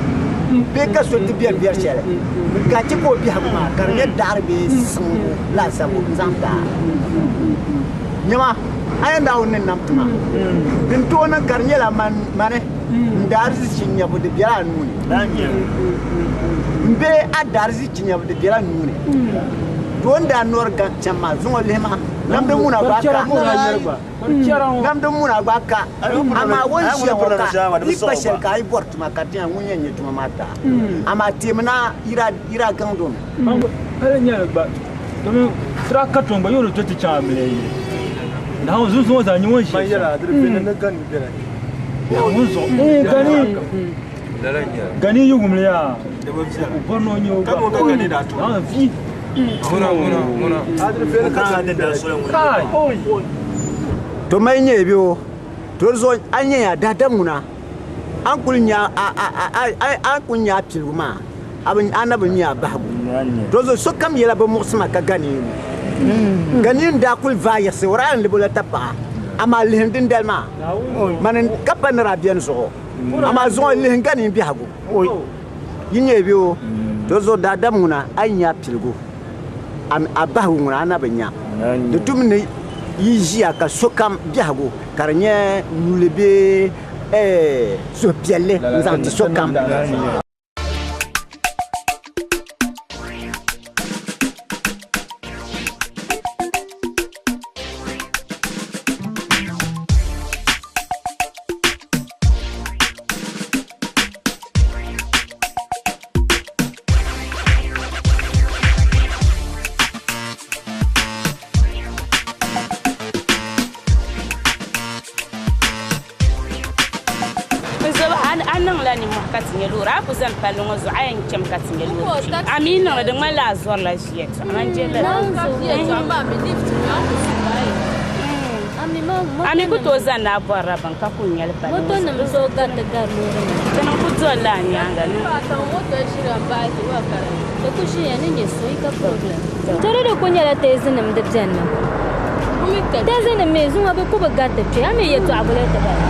Bee ka so ti bɛ biɛri shɛli. Ka ti ka o biɛhigu maa ka di nyɛ daɣari bee siŋbu laasabu n zaŋ taa. Nyɛma a yɛn Naawuni ni nam tima. Din tooi niŋ ka di nyɛla mani n daarzichi nyabu di bela a nuu ni. M bee a daarzichi nyabu di bela nuu ni. To n daa nɔri chani maa zuŋɔ lihi ma namdi ŋuna gba ka. Namdi ŋuna gba ka. Amaa o ni ʒiya ŋɔ ka yi kpa shɛli ka a yi bɔri tuma ka ti nya ŋun yɛn nyɛ tuma maa taa. Amaa teemi na yira gaŋdi o mi. Pali nyɛli gba domin tira ka tɔŋ gba yɔri to ti chaŋ amiliya yili. Naawuni zunzuŋɔ zaa nyɛ ŋun ʒiya shɛm. Naawuni zuɣu. Gani. Gani yi wumli yaa. O bɔri ni o nyɛ o gba. Naawuni vi. Kai. To mali nyɛ bi o to zuɣu a nyɛ ya daadam ŋuna an kuli nya a kuli nya a piligu maa a na bi nya a bahigu to zuɣu sokam yɛla bi muɣusima ka ganiinu ganiinu daa kuli vaai yiɣisi o daa yɛn libi o la tapaɣa amaa lihim dindali maa mani ka pa ni daa beni zuɣu amaa zuŋɔ lihim ganiin biɛhigu yi nyɛ bi o to zuɣu daadam ŋuna a yi nya a piligu a bahigu ŋuna a na bi nya di tum ni yi ʒiya ka sokam biɛhigu ka di nyɛ nyuli bee suhupiɛlli n zaŋ ti sokam. A niŋla nimmohi ka ti nyɛ loori a ku zani palli ŋɔ zuɣu a yɛn chɛmi ka ti nyɛ loori kpɛ a mi niŋli di ŋmanila a zɔrila ʒiya a mi ku tooi zani ni a bɔrila bini ka ku nyɛli palli ŋɔ zuɣu tini ku dolila a nyaanga Tɔri di ku nyɛla teezinima di beni mi. Teezinima mi zuŋɔ bɛ ku bi gariti kpe a mi yɛtɔɣa bolo ti bala.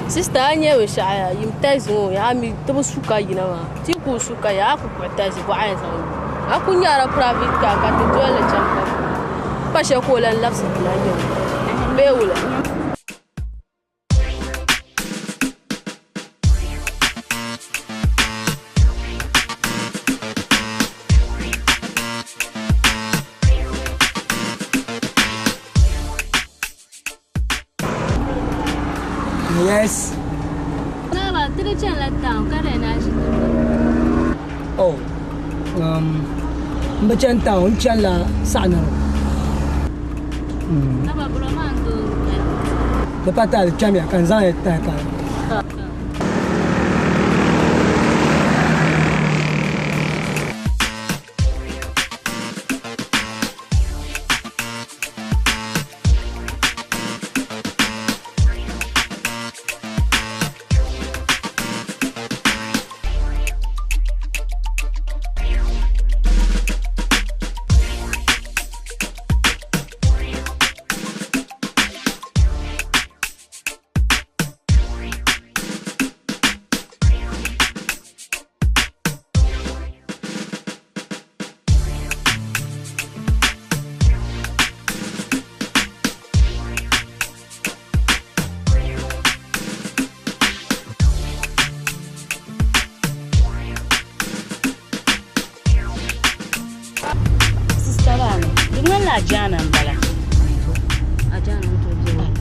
Sista a nyɛ binshɛɣu yaa yim tazi ŋɔ yaa mi ti bi su ka yina maa ti ku su ka yaa ku kpuɣi tazi bɔɣa yɛn zaŋ lu a ku nyɛla private car ka ti dolli chaŋ ka pa shɛli ka o lan labisi ti lan nyɛ bee wula. Yes. Baba, ti di chanila town ka di na ʒi Oh, m bi chani town, n chanila Saɣanaro. Baba, buro maa n-doo n-kaya. Di pa taali kpɛmiya ka n zaŋ ya tahi ka.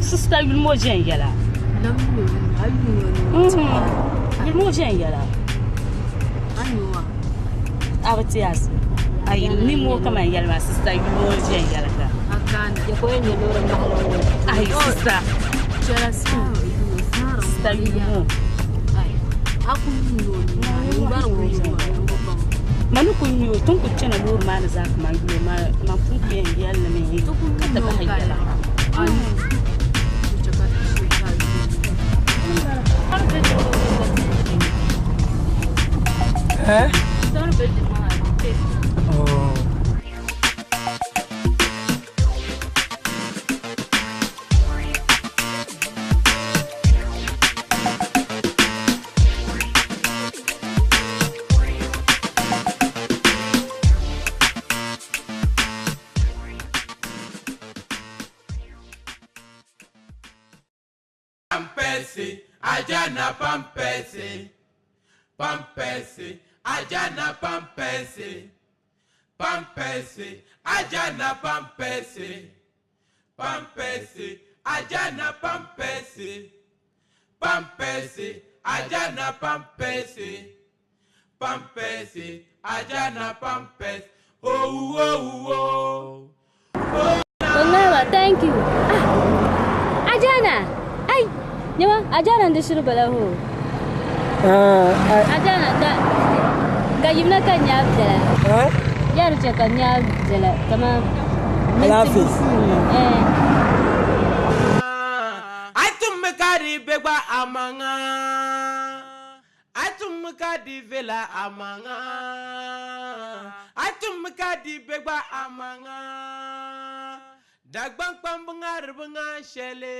Sista yuli ŋɔ ʒɛn yɛla. Yuli ŋɔ ʒɛn yɛla. A bi ti yaasi. Ayi ni ŋɔ kaman yɛli maa sista yuli ŋɔ ʒɛn yɛla ka. Ayi sista. Sista yuli ŋɔ. Ma ni ku nya o, ti ni ku chana loori maa ni zaa kaman yuli o maa, man pun ku yɛn yɛli li mi ka ti bahi yɛla. Eh? Oh. Pampesi, ajana pampesi, pampesi, ajana pampesi, pampesi, ajana pampesi, pampesi, ajana pampesi, pampesi, ajana pampesi, pampesi, ajana pampesi, oh oh oh. Ongaba, thank you. Ah, Ajana, ai, nyama, Ajana ndi shiri bala ho. Ah, Ajana, ga, ga yimna ka nya bela. Eh? Yar che ka nya bela, kama. Alaafis. Eh. Atumkari begba amanga. Atumkadi vela amanga. Atumkadi begba amanga. Dagbankpamb ŋaribu ŋa shɛli,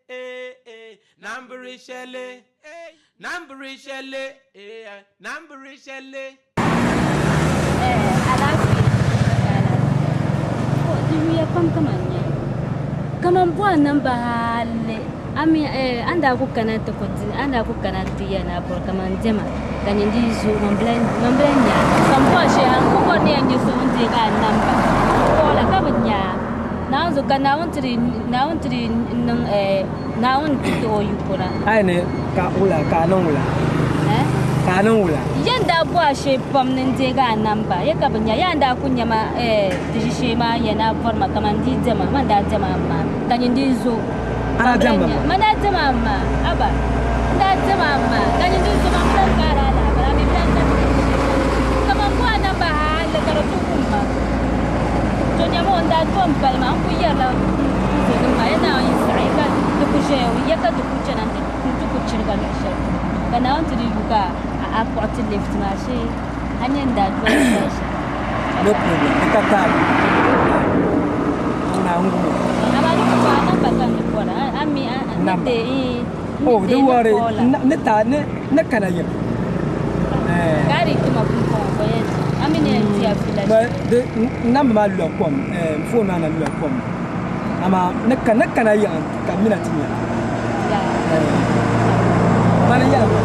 eh, eh, nambiri shɛli, eh, nambiri shɛli, eh, nambiri shɛli. Eh, alaafee. Oh, di yuya pam kaman nya. Kaman bɔhi namba hali. Ami, eh, an daa ku kana ti ku di, an daa ku kana ti ya na bɔri kaman diɛma ka nyin di zo man bila, man bila nya. Ka n bɔhi shɛli, an ku bɔri ni yɛn nyɛ so ŋun deegi a namba. Kɔɔla ka bi nya. Naawuni zuɣu ka Naawuni tiri, Naawuni tiri niŋ, eh, Naawuni ti o yiko na. Ai ni ka wula ka a niŋ wula? Eh? Ka a niŋ wula? Yɛn daa bɔhi shee pam ni n deegi a namba, ya ka bi nya. Yaa n daa ku nya ma, eh, di ʒi shee maa ya na bɔri ma kaman di diɛma, man daa diɛma a ma, ka nyin di zo. A daa diɛma ma? Man daa diɛma a ma, aba. N daa diɛma a ma, ka nyin di zo man bilan kaara a lahabali, a mi bilan ka di ʒi shee. Kaman bɔhi a namba hali ka di ti wum ma. To nyama o n daa tom pali maa, n ku yɛrila n zo nim maa, ya Naawuni yi saɣi ka di ku ʒɛya o, ya ka di ku chana nti ku chiriga luɣ shɛli polo. Ka Naawuni ti di yu ka a kpuɣi ti lift maa shee, a nya n daa doli soli shɛm. No problem, di ka taali. Naawuni gu. Amaa di ku bɔri a namba ka n di bɔra, a mi a ni Namba. deei, n ni Oh, don't deei ni worry, call a. ni ta, ni kana yim. Ka a di tuma pumpɔŋɔ ka yɛn a mi ni yɛn ti a fiila Ba, shɛli. di, namba maa lula kom, phone maa na lula kom. Amaa ni ka, ni kana yiŋa ka mina ti nya. Mani yɛli ma.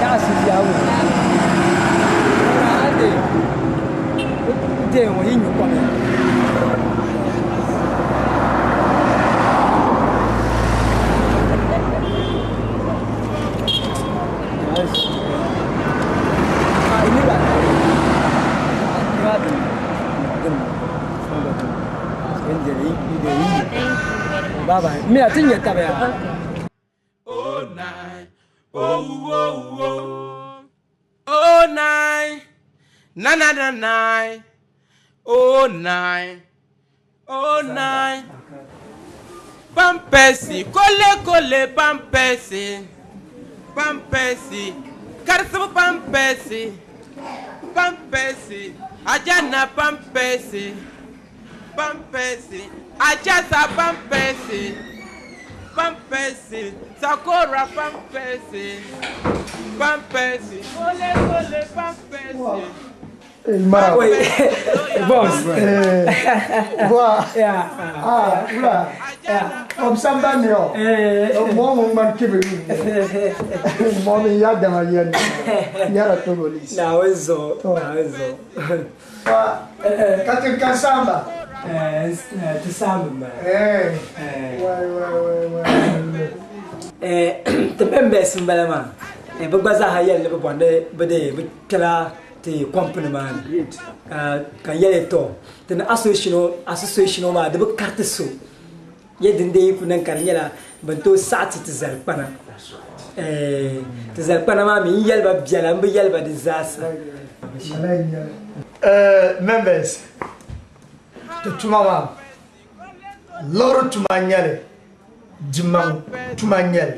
Yaɣa si ya wo. Ora de. De wo yi nyu kom ya. Bye bye. Me, I think you're tired. Oh nine, oh oh oh, oh nine, na na na nine, oh nine, oh nine. Pampesi, kole kole pampesi, pampesi, karisibu pampesi, pampesi, ajana pampesi, pampesi, ajasa pampesi. Pampesi, Sakora pampesi, pampesi, ole ole pampesi. Mara. Boss. Wa. Yeah. Ah, wula. Om samba ni o. Mɔ mun man kebe. Mɔ min ya dama yɛn. Yara Togolese. Na wezo, na wezo. Wa. Katin kan samba. Ti samba ma. Eh. Wai wai wai wai. Ti bɛn bɛsi n bala maa. Bi gba zaaha yɛli ni bi bɔri ni bi de bi kpɛla ti company maa ni. Ka n yɛli to ti ni association maa di bi kariti so. Yɛ din dee ku niŋ ka di nyɛla bin tooi saɣi ti ti zali kpana. Ti zali kpana maa mi n yɛli ba biɛla n bi yɛli ba di zaasa. Lala n-nyɛli. Members, ti tuma maa liɣiri tuma n-nyɛli, dimaŋ tuma n-nyɛli.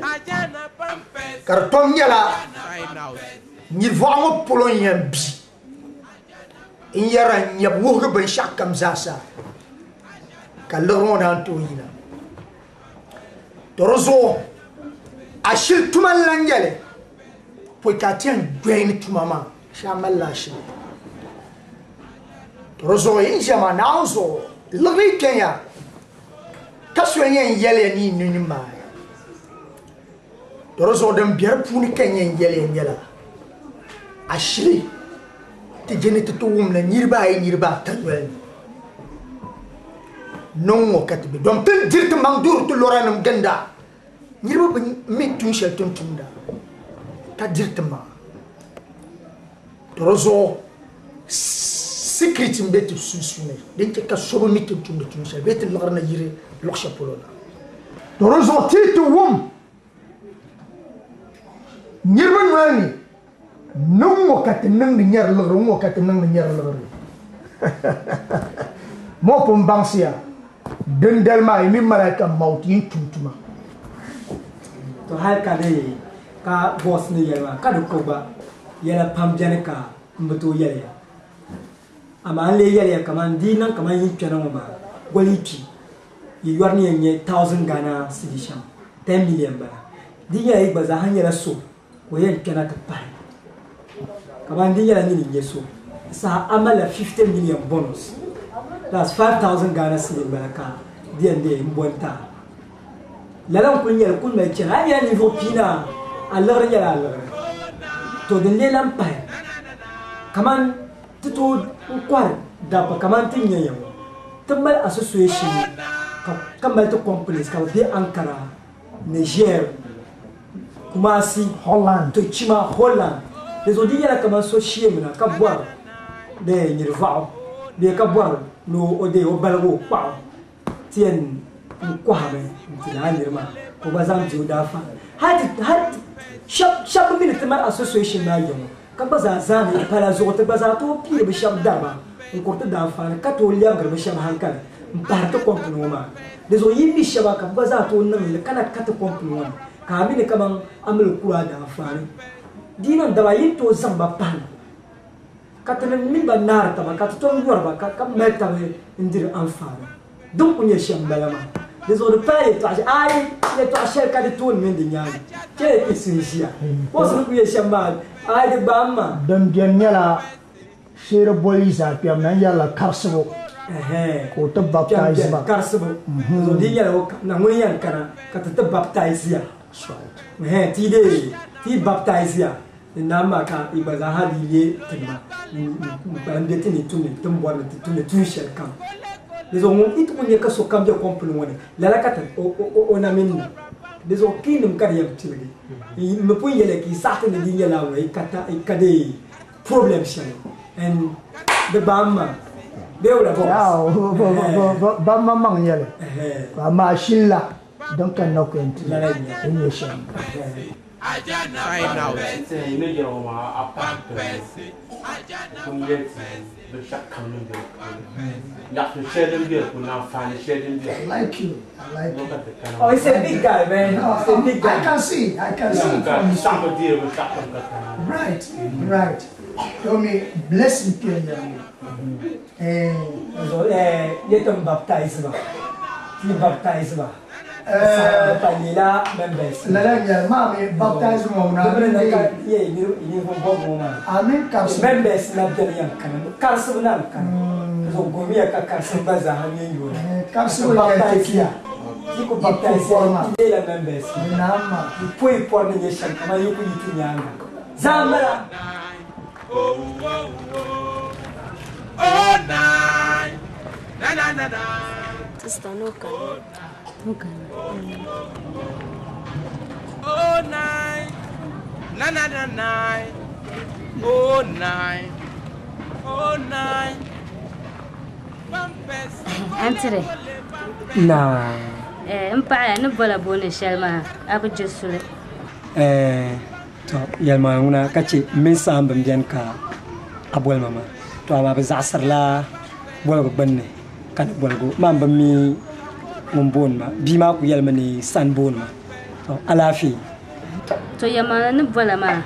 Ka di tom nyɛla nyivɔɣu ŋɔ polo n-yɛn bi n-yɛrila n nyɛbu wuhigu binshɛɣu kam zaasa ka liɣiri ŋɔ naan tooi yina. To di zuɣu ashili tuma n-lan nyɛli pɔi ka a ti yɛn join tuma maa shee a malila ashili. To di zuɣu yi ni ʒiya maa Naawuni zuɣu liɣiri yi kpɛnya ka so yɛn yɛli ya ni yi nini maai. To di zuɣu din be di puuni ka n yɛn yɛli ya nyɛla ashili ti je ni ti ti wumla niriba ayi niriba ata noli ni. Niŋ ŋɔ ka ti be dom ti ni diri ti maŋ duhiri ti lɔranim ginda. Niriba bi mi tuun shɛli ti ni tumda ka diri ti maŋa. To di zuɣu secret m-be ti sunsuuni din chɛ ka so bi mi ti ni tumdi tuun shɛli bee ti liɣiri ni yiri luɣ shɛli polo na. To di zuɣu ti yi ti wum niriba noli ni ni ŋ-ŋɔ ka ti niŋdi nyari liɣiri, ŋ-ŋɔ ka ti niŋdi nyari liɣiri. Moo pun baŋsiya, dindali maa yi mini malaika mauti yi ni tum tuma. To hali ka di ka boss ni yɛli maa ka di ko gba yɛla pam beni ka m bi tooi yɛli ya. Amaa n lee yɛli ya kaman di yi niŋ kaman yi kpɛna ŋɔ maa goli yi kpi yi yɔri ni yɛn nyɛ 1000 Ghana cedi shɛm, 10 million bala. Di nyɛla yi gba zaa ha nyɛla so ka o yɛn kpɛna ti pahi. Kaman di nyɛla nyini n-nyɛ so di saha a malila 50 million bonus, that's 5000 Ghana cedi m-bala ka di yɛn deei m-bo n-ti a. Lala n-kuli nyɛli kuli mali chana. A yi nyɛla ninvuɣ pia a liɣiri nyɛla a liɣiri. To din lee lan pahi, kaman ti tooi n kɔhiri dabba kaman ti ni nya ya ŋɔ, ti mali association ka mali ti companies ka bɛ be Ankara, Niger, Kumasi, Holland, Tochima, Holland. Di zuɣu di nyɛla kaman so sheemina ka bɔri bee nyirivɔɣu bee ka bɔri ni o deei o baligi o kpaɣu ti yɛn n kɔhimi n-ti lala niri maa ka o gba zaŋ di o daanfaani. Hali ti hali ti shɛba shɛba bi mi ni ti mali association maa ya ŋɔ ka gba zaa zaani pala zuɣu ti gba zaa tooi piiri bi shɛba dariba n-kuri ti daanfaani ka tooi lɛbigiri bi shɛba hankali m-pahiri ti company ŋɔ maa. Di zuɣu yi mi shɛba ka bɛ gba zaa tooi niŋ li ka na ka ti company ŋɔ ni ka a mi ni kaman a mi li kuri a daanfaani. Di yi niŋ daba yi ni tooi zaŋ ba pahi na ka ti ni mini ba naari taba ka ti tom yɔri ba ka mali taba n-diri anfaani. Din kuli nyɛ shɛm m-bala maa. Di zuɣu di pala yɛltɔɣa shɛli, aai yɛltɔɣa shɛli ka di tooni mini di nyaaŋa. Chɛliya ka yi suhu ʒiya. Boss ni kuli yɛli shɛm maa, aai di gbaam maa. Din beni nyɛla sheeri boli yi zaa kpɛm na n-yɛrila karisibu ka o ti baptize ba. Karisibu. So di nyɛla o kamina ŋuni yɛn kana ka ti ti baptize ya. Ti dee ti baptize ya ni naam maa ka yi gba zaa ha dii leei ti ma n-kpalim be ti ni tumdi ti ni bɔri ni ti tumdi tuun shɛli kam. Di zuɣu ŋun yi ti kuli nya ka sokam be kom puli ŋɔ ni, lala ka ti o na mini niŋ. Di zuɣu kiinim ka di yɛn piligi. M mi pun yɛliya ka yi saɣi ti ni di nyɛla ŋɔ yi ka deei problem shɛli and di baam maa bee wula boss? Ban maŋmaŋ nyɛli amaa shili la din kanna ku yɛn ti nyɛ shɛm. Sign out. I like you. I like you. Oh, he's a big guy, man. No, He's a big guy. I can see. I can see. From Right, right. Tell me, blessing Kenya. Eh, So, eh, yɛtɔm baptize ba. Ti baptize ba. Palila members. Lala nyɛli maa mi baptize ŋɔ na Dibiri na ka ye ni ni fɔ bɔ ŋɔ maa. A min karisibu. Members na bɛni yan kana. Karisibu na kana. So gomiya ka karisibu ba zaa ha mi yoona. Karisibu yɛn ti kiya. Ti ku baptize ya ti la members. Naama. Ti poyi pɔri ni nyɛ shɛm kaman yi ku yi ti nyaanga. Zaa mala. Oh, oh, nine. Na, na, na, na. Sister, no can. No can. Oh, nine. Na, na, na, nine. Oh, nine. Oh, nine. Antire. Na. Eh, n paɣaya ni bola booni shɛli maa a bi je suli. Eh, to yɛlimaŋli ŋuna ka che m mini saamba m-beni ka a bolima maa. To amaa bɛ zaɣisirila boligu gbunni ka ni boligu maan bi mi ŋun booni ma. Bia maa ku yɛlimi ni sani booni ma. To alaafee. To yɛlimaŋli ni bola maa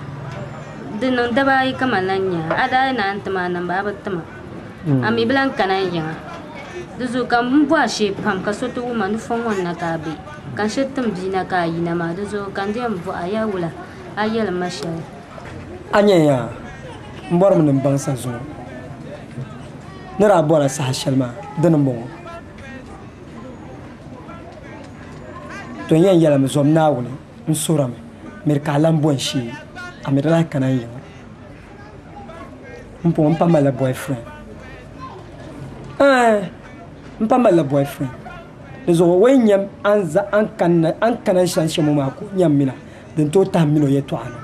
di niŋ daba ayi ka man lan nya a. A daa yi naan ti ma a namba a bi ti ma. A mi bi lan kana n yiŋa. Di zuɣu ka m bɔhi shee pam ka so ti wum ma ni fɔŋ ŋɔ ni na ka a be. Ka n shiri tim bia na ka a yina maa. Di zuɣu ka n di yɛn bɔhi a ya wula a yɛli ma shɛli. A nya yaa, m bɔrimi ni m baŋ sa zuŋɔ ni daa bɔra saha shɛli maa dini m-bɔŋɔ. To n yɛn yɛlimi zom Naawuni n suhirimi miri ka a lan bo n shee, a mi di lahi kana n yiŋa. M puŋɔ m pa malila boyfriend. Ɛɛh, m pa malila boyfriend. Di zuɣu o yi nyam a ni kana n shɛli shɛm ŋɔ maa ka o nyam mi na, din tooi tahi m mini o yɛtɔɣa ni.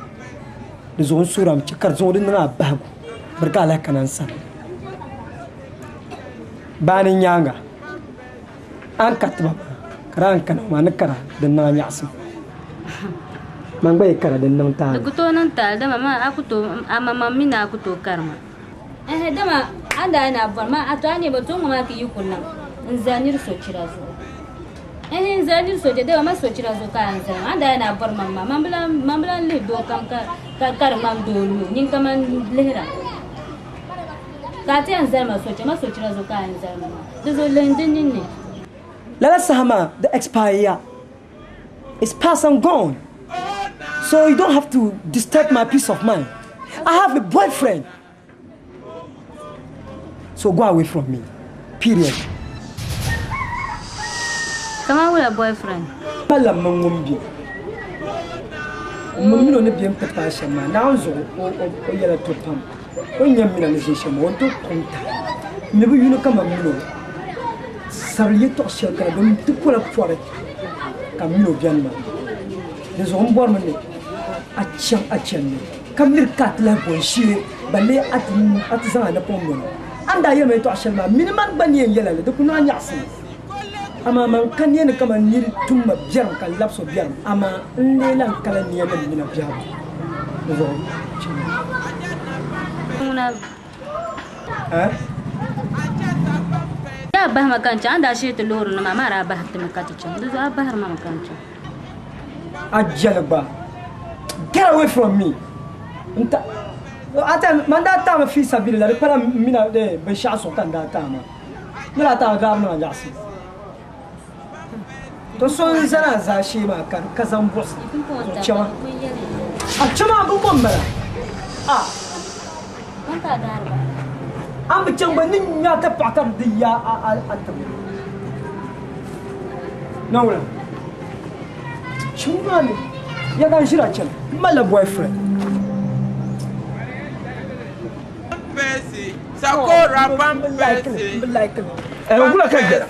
Di zuɣu n suhirimi chɛ ka di zuŋɔ di niŋ a bahigu miri ka a lahi kana n sani. Baani nyaaŋa a ni ka tiba maa ka daa n kana ŋɔ maa ni kara din niŋ a nyaɣisim. Man gba yi kara din niŋ taali. Di ku tooi niŋ taali dama maa a ku tooi, a maŋmaŋ mi ni a ku tooi kari ma. Ɛhɛ dama a ni daa yi na bɔri ma, a to a nya bɛ to ŋɔ maa ka yi ku niŋ n zali nir sochira zuɣu. Ɛhɛ n zali nir sochira, dama ma sochira zuɣu ka a ni zali ma. A ni daa yi na bɔri ma maa, man bi lan, man bi lan lihi doo kam ka, ka, ka di ŋmani doo n-nyɛ o, nyin ka man lihira. Ka a ti yɛn zali ma sochira, ma sochira zuɣu ka a ni zali ma maa. Di zuɣu lihim di ninni. Lala saha maa di expire ya. It's past and gone. So you don't have to disturb my peace of mind. I have a boyfriend. So go away from me. Period. Kaman wula boyfriend? Pala m ŋun be. M mini o ni be n-ti paai shɛm maa, Naawuni zuɣu o yɛla to pam. O ni nya m mini a ni ʒe shɛm maa, o ni tooi kɔŋ tahi. M mi bi yuli kaman m mini o sabili yɛtɔɣ shɛli kana domin ti pola pɔri ka m mini o beni maa. Di zuɣu m bɔrimi ni a chaŋ a chandi ka miri ka a ti lahi bo n-shee balle a ti zaŋ a napɔŋ noli. A ni daa yɛli ma yɛtɔɣ shɛli maa, m mini man gba ni yɛn yɛl a li, di ku niŋ a nyaɣisim. Amaa man ka nia ni kaman nir tum ma biɛrim ka n labis o biɛrim, amaa n lee lan kala nia ni m min a biɛhigu zuɣu chani. Eh? Yaa bahi ma ka n chaŋ, a ni daa shee ti loori ni maa, maa daa bahi ti mi ka ti chaŋ, di zuɣu a bahiri ma mi ka n chaŋ. A jɛli gba, get away from me. N ta, a ta, man daa taami fi sabili la, di kpala m mina binshɛɣu zuɣu ka n daa taai maa. Ni daa taai daa bi niŋ a nyaɣisim. To so n zani a zaashee maa ka ka zaŋ buɣisi so chɛma. A chɛma a bi bom bala. A. A bi chaŋ gba ni nya ka paɣa ka di ya a a a tibili. Nawula. Chim maa ni ya ka n ʒira chɛna. M malila boyfriend. Sakora pampesi. Eh, wula ka jɛra.